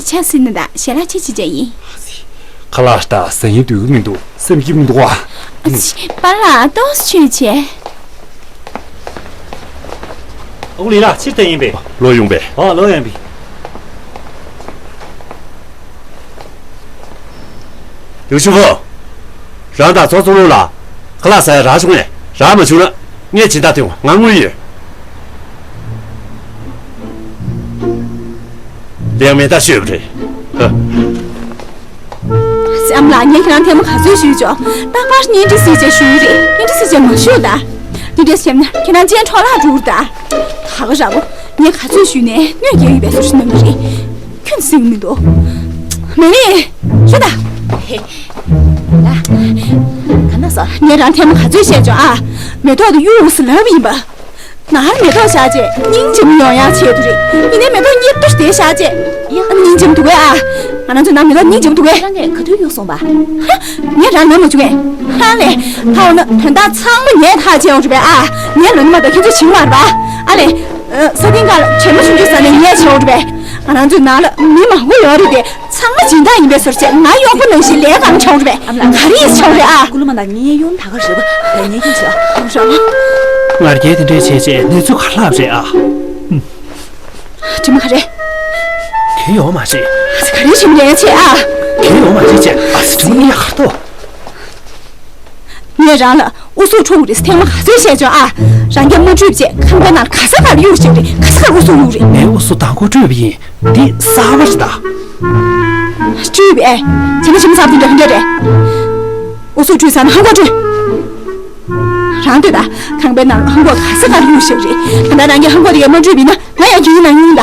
ཆ་སྲིད་ན་ད་ཞལ་ལག་ཅི་ཅི་བྱས་ཡིན། ཁ་ལག་ལྟ་ཟ་ཡིན་འདོད་ཀྱི་མི་འདུག་སེམས་སྐྱིད་མི་འདུག་ཨ། ཨ་ཙི། པཱ་ལགས་ཏོག་ཙམ་ཆོས་བྱས། ཨ་ཁུ་ལི་ལགས་ཕྱིར་བལྟས་ཡིན་པས། ལོག་ཡོང་པས། ཨོ་ལོག་ཡོང་པས། ཡུ་ཆུ་ཧྥུ། རང་དང་ཚོགས་གཙོ་ལུང་ལ། ཁ་ལག་ཟ་ཡ་རག་བྱུང་ངས་རག་མ་བྱུང་ན་ངས་སྦྱིན་བདག་སྟོན་ང་དངུལ་ཡོད། ལེགས་མེད་ད་ཤོད་པ་རེད། ཧ། སེམས་ལ་ངས་ཁྱེད་རང་ཐལ་མོ་ག་ཚོད་གཞུས་ཆོག་རྟག་པར་གཉེན་སྒྲིག་སྲིད་ཅེས་ཞུས་རེད། གཉེན་སྒྲིག་སྲིད་ཅེས་མ་ཞུ་ད། འདི་འདྲས་བྱས་ན་ཁྱེད་རང་ཅན་འཕྲོ་བརླག་འགྲོ་གི་རེད་ད། ད་ག་ར་བོ་ངས་ག་ཚོད་ཞུས་ནས་གནོད་སྐྱེལ་ཡོད་པའི་བཟོ་ཞིག་གནང་གི་རེད། ཁྱོད་ཟིན་མི་འདུག་མེ་ལི། ཤོད་ད། ཧེ། ལ། ག་ན་སོ། ངས་རང་ཐལ་མོ་ག་ཚོད་བཤད་ཆོག་ཨ། མེ་ཏོག་དེ་གཡུག་ཟེར་ལབ་ཡིན་པ། ནར་མེ་ཏོག་བཞག་རྗེས་སྙིང་རྗེ་མོ་ཡོང་ཡག་ཆེད་དུ་རེད། ཡིན་ནའི་མེ་ཏོག་གཉིས་པོ་དེ་བཞག་རྗེས། ཡ། སྙིང་རྗེ་མོ་འདུག་གས་ཨ། ང་རང་ཚོའི་ནང་མེ་ཏོག་སྙིང་རྗེ་མོ་འདུག་གས། ཁྱེད་རང་གིས་ག་དུས་གཡུག་སོང་བ། ཧ། ངས་རང་ལབ་མ་བྱུང་ངས། ཧ་ལས། ད་འོ་ན་དོན་དག་ཚང་མ་ངས་ཐག་བཅད་ཡོང་རེད་པས་ཨ། ངས་ལབ་ནི་མ་གཏོགས་ཁྱེད་ཚོས་བྱིང་མ་རེད་པ། ཨ་ལས། ཨ། ས་སྟེང་ཁ་ལ་བྱེ་མ་ཆུང་ཆུང་ཟ་ནས་ཉལ་བྱས་ཡོང་རེད་པས། ང་རང་ཚོའི་ནང་ལ་མི་མང་པོ་ཡོད་རེད་དེ། ཚང་མ་སྦྱིན་བདག་ཡིན་པའི་བཟོ་བྱས་ང་གཡོག་པོ་ནང་བཞིན་ལས་གང་བྱུང་རེད་པས། ཨ་མ་ལགས། ག་རེ་ཡིན་བྱུང་རེད་ཨ། ཀུ་ལུ་མ་དང་ངའི་གཡོན་ད་ག་རེད་པ། ངས་ཀྱིན་ཆོག་རོགས། ང་རྒྱལ་དེ་འདྲས་བྱས་བྱས་གནས་ཚུལ་ག་ལབ་རེད་ཨ། ཨུམ། དྲི་མ་ག་རེ། གལ་ཡོད་མ་རེད། ག་རེ་དྲི་མ་རེད་ཆེ་ཨ། གལ་ཡོད་མ་རེད་ཆེ་ཨ། དྲི་མ་ཡག་ག་ཏོ། ངས་རང་ལ་ཨུ་ཚུགས་འཁྲུག་རེད་ཐེངས་མ་ག་ཚོད་བཤད་ཆོག་ཨ། རང་རྒྱལ་མ་འཁྲུག་བྱས་ཁང་པའི་ནང་ག་ས་གར་གཡུག་བཞག་རེད། ག་ས་གར་ཨུ་ཚུགས་གཡུག་རེད། ངའི་ཨུ་ཚུགས་དང་པོ་འཁྲུག་པ་ཡིན། འདི་གསར་པ་རེད་ད། འཁྲུག་པས། བྱེ་མ་ཆེན་མོ་ཚབ་དེ་འདྲ་ག་འདྲ་རེད། ཨུ་ཚུགས་འཁྲུག་ཚར་ན་ཧང་གོ་འཁྲུག་རང་ལྟོས་དང་། ཁང་པའི་ནང་ལ་ཧང་གོ་ག་ས་གར་གཡུག་བཞག་རེད། ད་ལྟ་རང་གིས་ཧང་གོ་དེ་གས་མ་འཁྲུག་པ་ཡིན་ན་ང་ཡང་རྒྱུན་ནང་གཡུག་ཡིན་ད།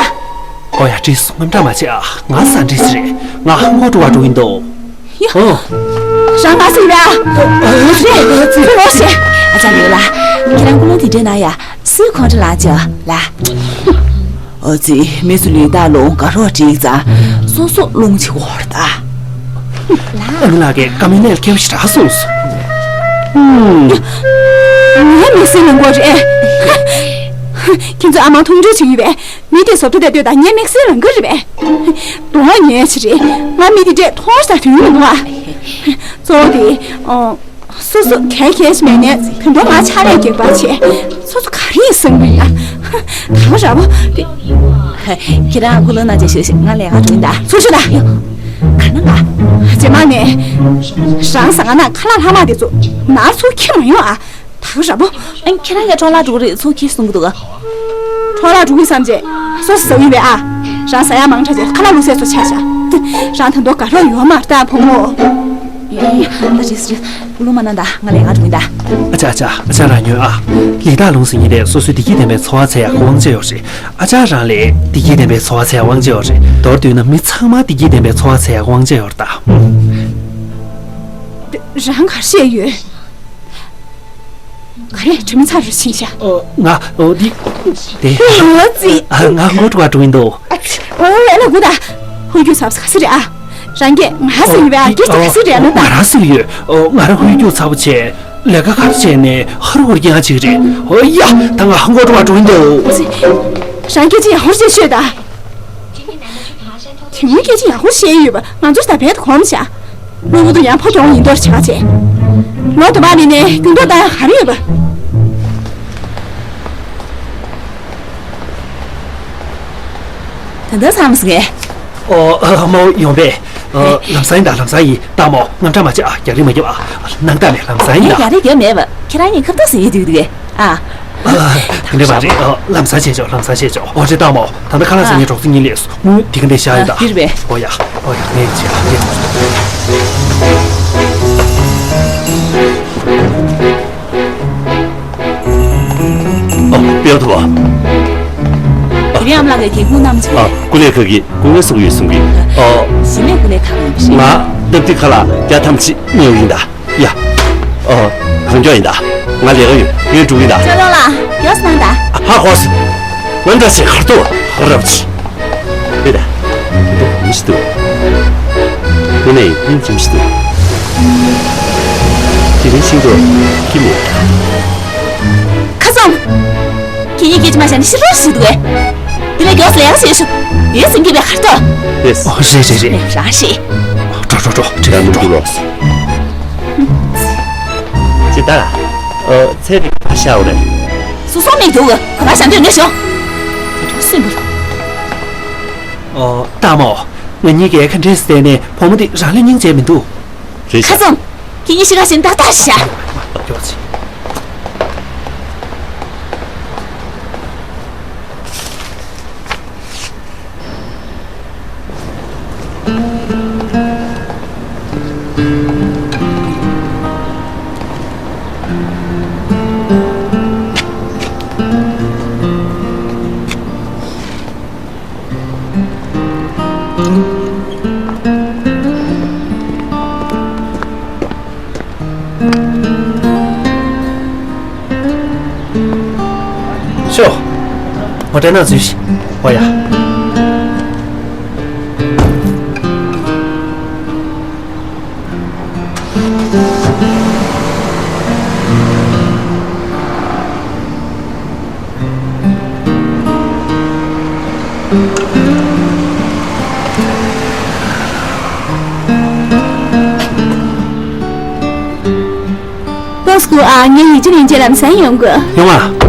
ཨོ་ཡ་བྲིས་སོང་། དངངས་སྐྲག་མ་བྱེད་ཨ། ང་ས་འདྲི་ཞིག་རེད། ང་ཧང་གོ་འགྲོ་བ་འགྲོ་ཡིན་འདུག་ཡ། ཨོ། རང་ང་སུ་ཡོད་ཨ། རེད། ཁོ་རོགས་བྱེད། ཨ་ཅག་ལོས་ལ། ཁྱེད་རང་ཀུན་སློང་དེ་འདྲའི་ནང་ཡ་སུའི་ཁོང་ཁྲོ་ལངས་བྱས་ལ། ཨོ་ཙི། མི་ཚོ་ལུས་རྟགས་ལོང་དགའ་རོགས་བྲིས་ཙང་སོ་སོ་ལོང་ཆེ་བོར་ད། ཨ་མ་ལགས་ཀྱིས་བཀའ་མོལ་གནད་ལ་འཁེལ་བ་ཞིག་རག་སོང་། ཧུམ། ངའི་དམིགས་བསལ་ལོང་གོ་རེད། ཁྱེད་ཚོ་ཨ་མ་མཐོང་གྲོལ་བྱེད་ཀྱི་ཡོད་པས། མི་དེ་བཟོ་ལྟ་བལྟས་ལྟོས་དང་ངའི་དམིགས་བསལ་ལོང་གི་རེད་པས། གདོང་ངན་ཞིག་རེད། ང་མི་དེ་འདྲས་མཐོང་ས་དོན་མི་འདུག་ཨ། གཙོ་བོ་དེ། ཨོ། སོ་སོ་གལ་གལ་ཞིག་མེད་ནས་དོན་དུ་ང་ཕྱག་ལས་རྒྱག་པ་བྱས། སོ་སོ་ག་རེ་ཡིན་བསམ་གི་ཡ། ད་ག་ར་བོ་དེ། ཁྱེད་རང་ཀུན་སློང་གནང་བྱས་ཤོག་ང་ལས་ཀ་འགྲོ་ཡིན་ད། ཚུར་ཤོག་ད། ག་ན་ང་། རྗེས་མ་ནས། རང་ཟ་ང་ན་ཁ་ལག་ལྷག་མ་དེ་ཚོ་ནར་ཚུར་ཁྱེར་མ་ཡོང་ཨ། ད་ག་ར་བོ། ཨ། ཁྱེད་རང་གིས་འཕྲོ་བརླག་འགྲོ་གི་རེད་ཚུར་ཁྱེར་གསུང་གི་འདུག་ག་འཕྲོ་བརླག་འགྲོ་གི་བསམ་བྱས། སོ་སོ་ཟ་གི་ཡིན་པས་ཨ། རང་ཟ་ཡ་མང་དྲགས་བྱས་ཁ་ལག་ལུག་སྲོག་ཚོ་ཆགས་ཤག་རང་ད་དུང་དགའ་རོགས་ཡོད་མ་རེད་ད་བུ་མོ། ཡ་ཡ་ཡ། ད་རེས་རེས། ཀུན་སློང་མ་གནང་ད། ང་ལས་ཀ་འགྲོ་ཡིན་ད། ཨ་ཅག་ཨ་ཅག་ཨ་ཅག་རང་ཉོན་ཨ། ལི་ཏ་ལུང་ཟེར་མཁན་དེ་སོ་སོའི་བདེ་སྐྱིད་ལྡན་པའི་འཚོ་བ་འཚོལ་ཡག་གི་དབང་ཆ་ཡོད་རེད། ཨ་ཅག་རང་ལ་བདེ་སྐྱིད་ལྡན་པའི་འཚོ་བ་འཚོལ་ཡག་དབང་ཆ་ཡོད་རེད། མདོར་བསྡུས་ན་མི་ཚང་མ་བདེ་སྐྱིད་ལྡན་པའི་འཚོ་བ་འཚོལ་ཡག་དབང་ཆ་ཡོད་རེད་ད། རང་ག་རེ་བཤད་ཡོད། ག་རེ་དྲི་མ་ཚར་རུ་ཕྱིན་ཤག་ཨོ། ང་། ཨོ། འདི། དེ། ཨོ་ཙི། ཨ། ང་ངོ་སྤྲོ་བ་འགྲོ་ཡིན་འདུག་ཨོ་ཨེ་ལ་གུ་ད། ཧུ་རྒྱུ་ཚབ་ག་སི་རེད་ཨ། རང་སྐད་ང་ཧ་སི་ཡིན་པས་ཨ། སྐད་ཆ་ག་སི་རེད་ཨ་ན་ད། ང་རང་སུ་ཡོད། ཨོ། ང་རང་ཧུ་རྒྱུ་ཚ་པོ་བྱས། ལས་ཀ་ག་རེ་བྱས་ནས་ཧ་རུ་ཧུར་རྒྱག་ཅིག་རེད། ཨོ་ཡ། ད་ང་ཧ་མགོ་སྤྲོ་བ་འགྲོ་ཡིན་འདུག་ཨོ་ཙི། རང་སྐད་ཅི་ཡང་ཧུར་བྱས་ཤོད་ད། དེ་སྔོན་སྐད་ཆ་ཡག་པོ་བཤད་ཡོད་པ་ང་ཚོར་ད་བལ་དུ་གོམས་བྱ། གློ་བུར་དུ་ཡང་ཕོ་གྱོང་ཡིན་མདོག་ཆགས་བྱས། ལོ་དུ་མ་ནི་ནས་རྒྱུན་ཐོག་ལྟ་ཡ་ག་རེ་ཡོད་པ། ད་ལྟ་ཚང་མ་ཟིན་ངས། ཨོ། ཨ། མའོ་ཡོང་པས། ཨ། ལམ་སང་ཡིན་ད་ལམ་སང་ཡིན་ད་མོ། དངངས་སྐྲག་མ་བྱེད་ཨ། རྒྱག་རེས་མ་རྒྱབ་ཨ། སྣང་དག་མེད་ལམ་སང་ཡིན་ངས་ད། རྒྱག་རེས་རྒྱབ་མེད་པ་ཁྱེད་རང་གཉིས་ཁ་བཏགས་ཟིན་ཡོད་དུས་དུས། ཨ། ཨ། དེ་འདྲ་མ་རེད། ཨ། ལམ་སང་བྱེད་ཆོག་ལམ་སང་བྱེད་ཆོག་ཨོ་རེད་ད་མོ། ད་ལྟ་ཁ་ལག་ཟ་མཁན་གྲོགས་ཚོ་གཉིས་སླེབས་སོང་། དངུལ་དེ་ག་འདྲས་བཞག་ཡོད་ད། ཨ། འདི་རེད་པས། ཨོ་ཡ། ཨོ་ཡ། ངས་བྱེད་ཨ། ངས། ཨོ། དཔེ་ཡག་ཐུབ་པ། དེ་རིང་ཨ་མ་ལགས་ཀྱིས་དགོས་དངུལ་བསྣམས་བྱུང་། ཨ། ཀུ་ལེ་ཁ་གི་ཀུ་ངལ་གསོ་གི་ཡོད་གསུང་གི། ཨོ། གཞི་ནས་ཀུ་ལེ་ཁ་གི་ཡིན་པ་རེད། ང་སྟབས་བདེ་ཁ་ལག་བརྒྱ་ཐམ་ཅིག་ཉོས་ཡིན་ད། ཡ། ཨོ། གང་མགྱོགས་ཡིན་ད། ང་ལས་ཀ་ཡོད། ངས་འགྲོ་གི་ཡིན་ད། ཅོ་ལོ་ལ། མགྱོགས་གནང་ད། ཧ་ཧོ་སི། ང་འདྲ་ཞིག་ཁར་ཏོ་རབ་ཆི། ཨེ་ད། དེ་འདྲ་མི་ཞིག་འདུག་དངོས་གནས་སྙིང་རྗེ་མི་ཞིག་འདུག་དེ་རིང་ཤིང་ཏོག་ཁྱི་མེད། ཁ་སང་། ཁྱེད་གཉིས་སྐད་ཆ་མ་བཤད་ན་ཤི་རོ་ཞིག་འདུག་གས། དེ་ལས་མགྱོགས་ལས་ཀ་བྱེད་ཤོག་ཡོད་ཟིན་གྱི་པའི་ཁར་ཏོ། ཡེས། ཨོ་རེད་རེད་རེད། རང་ཤི། འགྲོ་འགྲོ། ཁྲིད་ལ་འགྲོ་འགྲོ། ཅི་ལྟར། ཨ། ཚེ་རིང་ཕ་ཤའོ་རེད། སུ་སོང་མིག་འདུག་ག་པར་བཞག་འདོད་ངེས་བྱུང་། སུན་པོ། ཨོ། སྟག་མོ། ང་གཉིས་ཀྱིས་ཁ་འདྲེས་བསྡད་ནས་བུ་མོ་འདི་རང་ལ་སྙིང་རྗེ་མི་འདུག་རེད་ཤག་ཁ་སང་། ཁྱེད་གཉིས་ཤི་ཁ་ཞིག་ཏག་ཏག་བཞག་སྐྱོ་ཆེ། ཤོག་ངོ་སྤྲད་ན་འཛུལ་ཞིག་ཨོ་ཡ། ལྟོས་དགོས་ཨ། ངས་ཡིག་ཆ་ལེན་བྱས་ལམ་སང་ཡོང་དགོས། ཡོང་ཨ།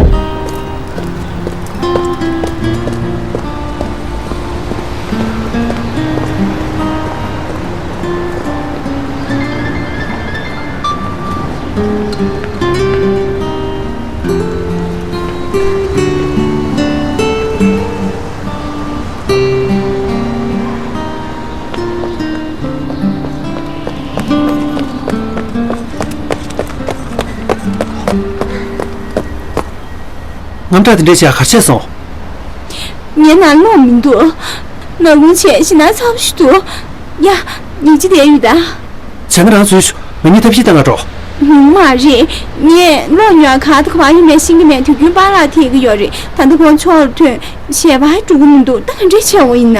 དངངས་སྐྲག་དེ་འདྲ་བྱས་ག་རེ་བྱས་སོང་། ངའི་ནང་གློག་མི་འདུག་ནག་ཁུང་བྱས་ཞེད་སྣང་ཚ་པོ་ཞིག་འདུག་ཡ། ཉིན་གཅིག་བསྡད་ཡོད་ད། བྱས་ན་རང་འཛུལ་ཤོག་ང་གཉིས་ཐབས་ཤེས་གཏང་ག་འགྲོ། ཡོང་མ་རེད། ངས་གློག་ཉོ་ག་ད་ག་པར་ཡོད་མེད་ཤེས་ཀྱི་མེད། དུས་རྒྱུན་པཱ་ལགས་ཐད་ཀྱི་ཡོད་རེད། ད་ལྟ་ཁོང་ཕྱོགས་ལ་ཐོན། ཞལ་པར་འགྲོ་གི་མི་འདུག་ད་ག་འདྲས་བྱས་འོང་ཡིན་ན།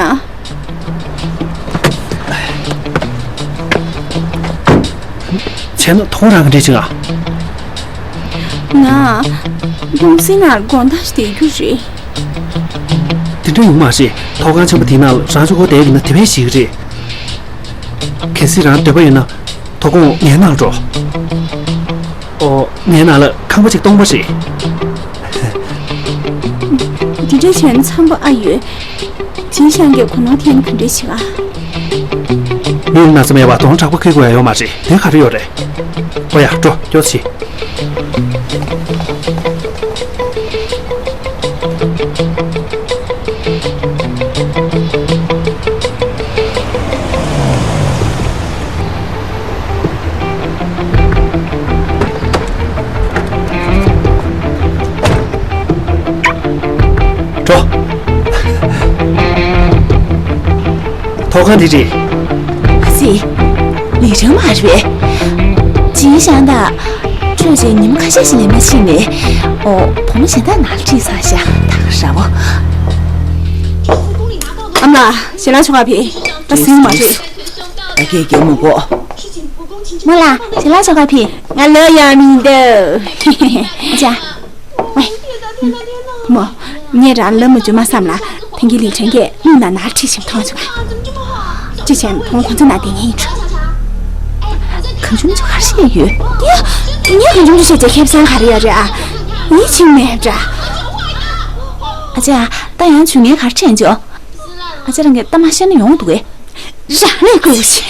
བྱས་ན་དོ་དགོང་རང་ག་འདྲས་བྱེད་ང་། ང་། གུང་སེང་ནང་དགོང་དག་ཞིག་བསྡད་རྒྱུ་རེད། དེ་འདྲ་ཡོང་མ་རེད། ཐོག་ཁང་ཆེན་པོ་དེའི་ནང་ལ་རང་ཚོ་ཁོ་བསྡད་ཡོད་ན་དེ་བས་ཞིག་རེད། གལ་སྲིད་རང་འདོད་པ་ཡོད་ན་དོ་དགོང་ངའི་ནང་འགྲོ། ཨོ། ངའི་ནང་ལ་ཁང་པ་གཅིག་སྟོང་པ་རེད། འདི་འདྲ་བྱས་ན་འཚམ་པོ་ཨ་ཡོད། ཇིན་ཤང་གིས་གོ་ནོར་ཐེབས་ན་ག་འདྲ་ཞིག་ཨ། མི་ཡི་ན་ཚ་མེད་པ་དོན་དྲག་པོ་ཁེལ་དགོས་ཡ་ཡོད་མ་རེད། དེ་ག་རེ་ཡོད་རེད། ཨོ་ཡ། འགྲོ། སྐྱོ་ཆེ། འགྲོ། ཐོག་ཁང་འདི་རེད། ཨ་ཙི། ལི་ཁྲང་མ་རེད་པས། ཇིན་ཤང་དང་ཁྲོས་བྱས་ཉི་མ་ཁ་ཤས་ཤིག་ལས་མ་ཕྱིན་ནས། ཨོ། བུ་མོ་གཞན་དག་ནང་ལ་ཁྲིད་ཚར་ཤག་ད་ག་ར་བོ། ཨ་མ་ལགས། ཞལ་ལག་མཆོད་གར་ཕེབས། ད་ཟིན་མ་རེད། ཨ་ཀྱེ་ཀྱེ་མོ་གོ། རྨོ་ལགས། ཞལ་ལག་མཆོད་གར་ཕེབས། ང་ལབ་ཡག་མི་འདུག་ཨ་ཅག་ཝེ། བུ་མོ། ངས་རང་ལབ་མ་བཅུག་མ་བསམ་ལ། ཐེངས་ཀྱི་ལི་ཁྲང་གིས་ལུས་ན་ནར་ཁྲིད་ཞིག་མཐོང་བྱུང་། ཅི་བྱས་ན་བུ་མོ་ཁོང་ཚོ་ན་བསྡད་མཁན་ཡིན་འགྲོ། གང་བྱུང་བྱུང་གར་བཤད་ཡོད། ཡ། ངས་གང་བྱུང་བྱུང་བཤད་ཀྱི་ཁེ་བཟང་ག་རེ་ཡོད་རེད་ཨ། ཡིད་ཆེས་མེད་འདྲ། ཨ་ཅག་ད་ཡང་བྱུང་ངས་གར་ཕྱིན་ཅོ། ཨ་ཅག་རང་གིས་ལྟ་མ་ཤེས་ན་ཡོང་འདུག་གས། རང་ནས་ཀུ་ཤི།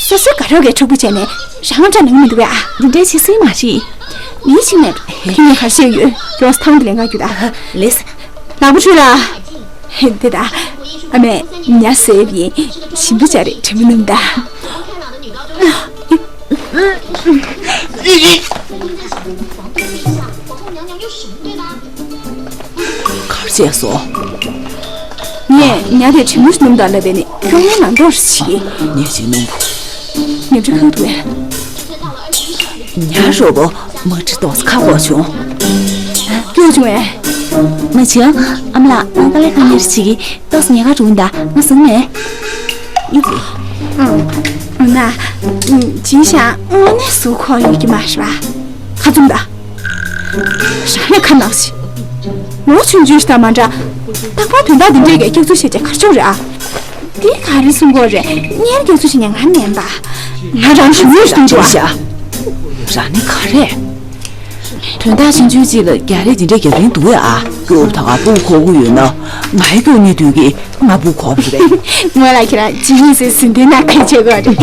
སོ་སོའི་དགའ་རོགས་ཀྱི་ཕྲུ་གུ་བྱས་ནས་རང་འདྲ་ནང་མི་འདུག་གས་ཨ། འདི་འདྲའི་བྱེད་སྲིད་མ་རེད། ཡིད་ཆེས་མེད། ཁྱེད་ཉིད་གར་བཤད་ཡོད། ཡོངས་ཐང་དུ་ལེན་ག་རྒྱུ་ད། ལེས། ནག་པོ་ཁྲུས་ལ། ཧེ་དེ་ད། ཨ་མས་ཉ་ཟེར་བ་ཡིན། ཞིམ་པོ་བྱ་རེད་དྲི་མ་སྣུམ་ད། གར་བྱས་སོ། ངས་ཉ་དེ་དྲི་མ་སྣུམ་ད་ལབ་པས་ནི་སྐྱོ་ངའི་ནང་འགྲོ་ཞིག་ཉ་ཞིག་སྣུམ། ཉ་ཁྲི་ཁག་ཏུ་བས། ཉ་རོ་པོ་མ་ཁྲི་ཏོག་ཁ་པོ་བྱུང་། སྐྱོ་བྱུང་བས། མ་བྱུང་། ཨ་མ་ལགས་ང་དཀའ་ལས་ཁག་ཉེར་གཅིག་གིས་ཏོག་ཙམ་ཉལ་ཁ་འགྲོ་གི་ད་ང་ཟིན་མེད། ཡུ། ཨང་། ན། ཇིན་ཤང་དངོས་གནས་གཟུགས་ཁོག་ཡོད་ཀྱི་མ་རེད་པ། ཁ་བཙུམ་ད། རང་ནས་ཁ་ནག་ཞིག་ལོ་ཆུང་ཆུང་ཞིག་དང་མ་འདྲ། རྟག་པར་དོན་དག་འདི་འདྲས་ཀྱི་སྐྱག་རྫུན་བཤད་ཀྱི་གར་ཆོག་རེད་ཨ། འདི་ག་རེ་གསུང་གི་ཡོད་རེད། གཉེར་རྒྱག་ཚུལ་ཞིག་ཉན་ག་མེད་པ། ང་རང་ཞུ་མུས་གཏོང་རྒྱུ་བ། རང་ནི་ག་རེ། དོན་དག་ཆུང་ཆུང་ཅིག་ལ་རྒྱག་རེས་འདི་འདྲས་རྒྱབ་རིན་འདུག་ཨ། སྐྱོབ་ད་ག་སྤུ་གུ་འཁོར་གི་ཡོད་ན། ང་ཡི་སྐྱོབ་ཉེ་དུས་ཀྱི་ང་སྤུ་གུ་འཁོར་བ་རེད། ངོ་ལ་ཁྱེད་རང་ཇི་ནི་སི་སི་འདི་ན་ག་བྱེད་དགོས་རེད།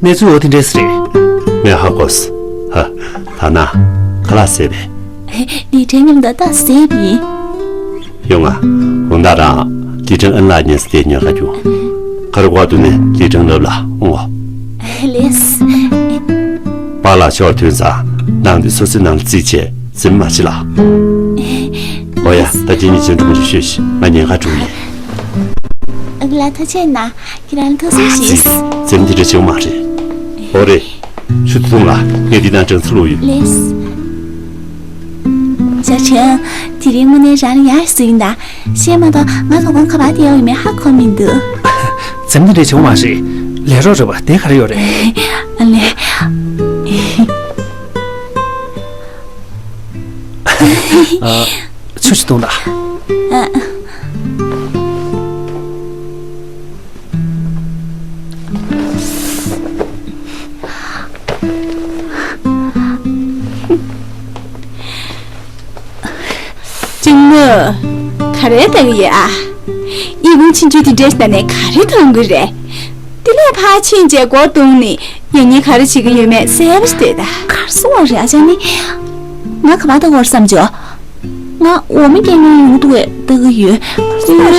གནས་ཚུལ་འོ་དེ་འདྲས་རེད། ངས་ཧ་གོ་སོང་། ཧ། ད་ན། ཁ་ལག་བཟས་པས། ལི་ཁྲེང་མཉམ་དུ་ད་བཟས་པ་ཡིན། ཡོང་ང་། འོ་ད་རང་ལི་ཁྲེང་ཨན་ལགས་ཉན་སྟེ་ཉོན་ཁ་རྒྱུ། ཁ་རུ་བ་དུ་ནས་ལི་ཁྲེང་ལབ་ལ་འོང་ངོ་། ལེས། པཱ་ལགས་ཕྱོགས་ཐོན་ཙང་ནང་དུ་སོ་སོའི་ནང་ལ་རྩིས་བྱས་འཛིན་མ་བྱེད་ལ། འོ་ཡ། ད་དེ་གཉིས་ཅན་གྲུང་ཅིག་ཤོད་ཤིག་ང་ཉེན་ཁ་གྲུང་ཡིན། ཨ་ཁུ་ལགས་ཐུགས་རྗེ་གནང་། ཁྱེད་རང་ལ་ཐུགས་གསོ་ཞིག་རྩིས་འཛིན་དེ་འདྲ་བྱེད་མ་རེད། འོ་རེད། ཆུ་ཐུང་ལ་ངས་འདི་དང་སྦྲང་རྩི་བླུགས་ཡོད། ལེས། ཞའོ་ཆུན། དེ་རིང་དངོས་གནས་རང་ལ་ཡག་ཞིག་ཡིན་ད། བཤད་མ་གཏོགས་ང་དོ་དགོང་ཁ་པར་དེ་ཡོང་ཡོད་མེད་ཧ་གོ་མི་འདུག་འཛེམ་དེ་འདྲས་བྱེད་དགོས་མ་རེད། ལས་རོགས་རེད་པ་དེ་ག་རེ་ཡོད་རེད། ཨ་ལས། ཨ། ཆུ་ཞིག་བཏུང་དང་། ཨ། གཅུང་མོ། ག་རེ་ལྟ་གི་ཡོད་ཨ། ཡིན་གུང་ཕྱིན་ཆད་དེ་འདྲས་ལྟ་ནས་ག་རེ་མཐོང་གི་རེད། དེ་ལས་ཕར་ཕྱིན་རྗེས་སྒོ་བརྡུངས་ནས་ཡང་སྙིང་ག་རེ་བྱེད་ཀྱི་ཡོད་མེད་གསལ་པོ་ཞིག་ལྟོས་དང་། གར་སོང་བ་རེད་ཨ་ཅག་ནི། ང་ག་པར་ལྟ་དགོས་བསམ་བྱུང་། ང་འོ་མ་སྐྱེལ་མཁན་ཡོང་གི་འདུག་གས་ལྟ་གི་ཡོད།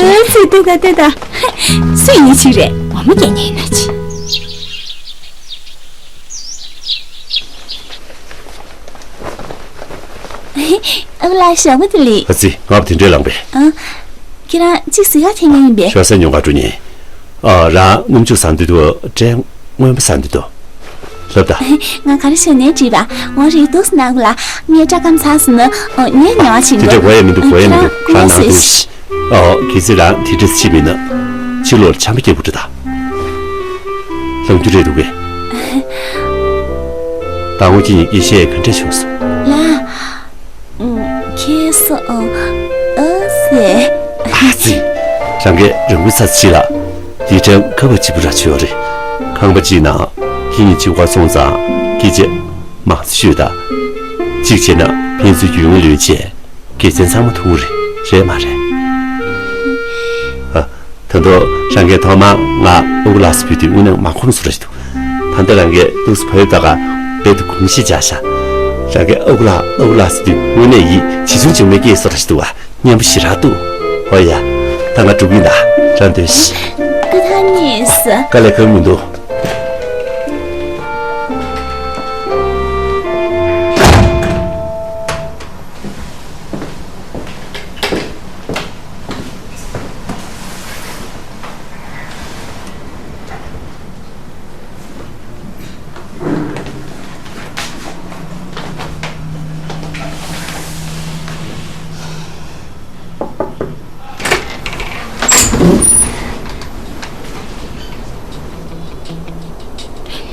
ཨེ་ཙི་ལྟོས་དང་ལྟོས་དང་། སུ་ཡིན་ཅིག་རེད་འོ་མ་སྐྱེལ་མཁན་ཡིན་ན་ཅི། ཨ་ཁུ་ལགས་ཞོགས་པ་བདེ་ལེགས། ཨ་ཙི་ང་བ་དེ་འདྲས་ལངས་པས། ཨ། ཁྱེད་རང་གཅིག་གཟིགས་ག་ཐེངས་ངེས་ཡིན་པས། ཞོགས་ཟས་ཉོ་ག་འགྲོ་ཉེ། ཨ་རང་སྣུམ་ཆུ་ཟ་འདོད་འདུག་སྐྲན་སྔོན་པོ་ཟ་འདོད་འདུག་ལབ་ད། ང་ག་རེ་ཞུ་ནས་དྲིས་པ། འོ་རེད་འདུག་སེ་གནང་དགོས་ལ། ངས་སྐྲ་སྐམ་ཚར་སོང་ན། ཨོ་ངས་ཉལ་བ་ཕྱིན་དེ་འདྲ་དགོས་ཡ་མི་འདུག་དགོས་ཡ་མི་འདུག་རང་ནང་འདུག་ཨོ་གལ་སྲིད་རང་དེ་འདྲས་བྱེད་མིན་ན། ཕྱི་ལོགས་ལ་ཆམ་པ་སྐྱེ་བོ་འདྲ་ད། ལངས་རྒྱུ་རེད་འདུག་གས། ད་འོ་ཁྱེད་གཉིས་ཀྱི་ཤེས་ག་འདྲས་བྱུང་སོང་། ལ། ཁྱེད་སོ། ཨ་ཟེ། ཨ་ཙི། རང་གིས་རང་གི་ཚ་ཚ་ལ། འདི་དྲན་ཁ་བ་ཅི་བུ་ར་ཆོས་རེད། ཁང་པ་གཅིག་ནང་ཁྱེད་གཉིས་གཅིག་པར་སོང་ཙང་སྐད་ཆ་མང་ཙམ་ཤོད་ད། གཅིག་བྱས་ན་ཕན་ཚུན་རྒྱུས་མངའ་ལོན་བྱས་དགེ་མཚན་ཚང་མ་ཐོབ་རེད་རེད་མ་རེད། ཨ། ད་དུང་རང་གིས་ཐོག་མར་ང་ཨ་ཁུ་ལགས་སུ་ཕུལ་དུས་དངོས་གནས་མ་ཁོམ་སོང་ར་ཞིག་འདུག་ད་ལྟ་རང་གིས་ཏོག་ཙམ་བོད་ཡིག་ད་ག་བོད་དུ་གོམས་གཤིས་འཇགས་ཤག་རང་གིས་ཨ་ཁུ་ལགས་ཨ་ཁུ་ལགས་ཟེར་དུས་དངོས་གནས་ཡིད་ཆེས་ཆུང་ཆུང་མེད་ཀྱི་སོ་ར་ཞིག་འདུག་བ། སྙན་པོ་ཞེ་དྲག་འདུག་འོ་ཡ། ད་ང་འགྲོ་གི་ཡིན་ད། རང་སྡོད་ཤིག་དཀའ་ཐང་ཉེས་སོ། དཀའ་ལས་ཁག་མི་འདུག་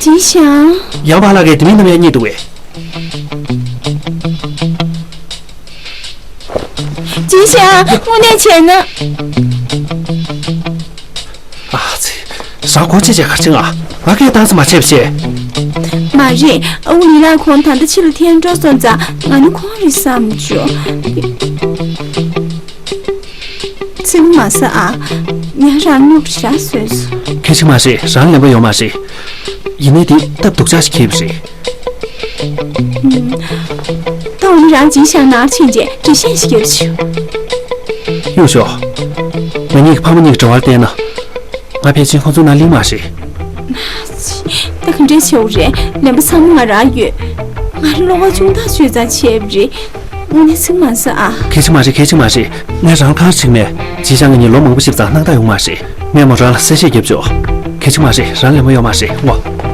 ཅི་ཞང་། ཡང་བ་ལ་གའི་དེ་མིན་ནམ་ཡང་རྙེད་འདུག་བས། ཅི་ཞང་། དངོས་གནས་བྱས་ན། ཨ་ཙི། རང་གོ་ཆེ་ཆེ་གར་ཕྱིན་ཨ། ང་སྐད་བཏང་ས་མ་བྱས་པ་བྱས། མ་རེད། ཨ་ཁུ་ལི་ལགས་ཁོང་ད་ལྟ་ཕྱི་ལ་འཐེན་འགྲོ་སོང་ཙང་ང་ནི་ཁོང་རེད་བསམ་བྱུང་། ཚིག་མ་ཟ་ཨ། ངས་རང་སྙོབ་ཞག་བཟོས་སོང་། གལ་ཆེ་མ་རེད། རང་ལེན་པ་ཡོད་མ་རེད། ཡིན་ནའི་དེ་སྟབས་སྡུག་ཅག་ཞིག་འཁེལ་བ་རེད། ད་འོ་ན་རང་ཅི་ཞང་ནར་ཕྱིན་རྗེས་འགྲེལ་བཤད་ཞིག་རྒྱབ་ཆོག་གཡུག་ཞོག་ང་གཉིས་ཀྱི་ཕ་མ་གཉིས་ཀྱི་འབྲེལ་བར་བལྟས་ན། ང་ཕལ་ཆེར་ཁོང་ཚོའི་ནང་སླེབས་མ་རེད། ད་ག་འདྲས་བྱེད་དགོས་རེད། ལེན་པ་ཚང་མ་ང་རང་ཡོད། ང་རང་བློ་ཁོག་ཅུང་ཐག་ཆོད་ཙང་བྱས་པ་རེད། དངོས་གནས་ཚིག་མ་ཟ་ཨ། གལ་ཆེ་མ་རེད། གལ་ཆེ་མ་རེད། ངས་རང་ཁར་ཕྱིན་མེད། ཅི་ཞང་ང་གཉིས་ལོ་མང་པོ་ཞིག་ཙང་སྣང་དག་ཡོང་མ་རེད། ངས་མོ་རང་ལ་གསལ་བཤད་རྒྱབ་ཆོག་གལ་ཆེ་མ་རེད། རང་ལེན་པ་ཡོད་མ་རེད་ངོ་།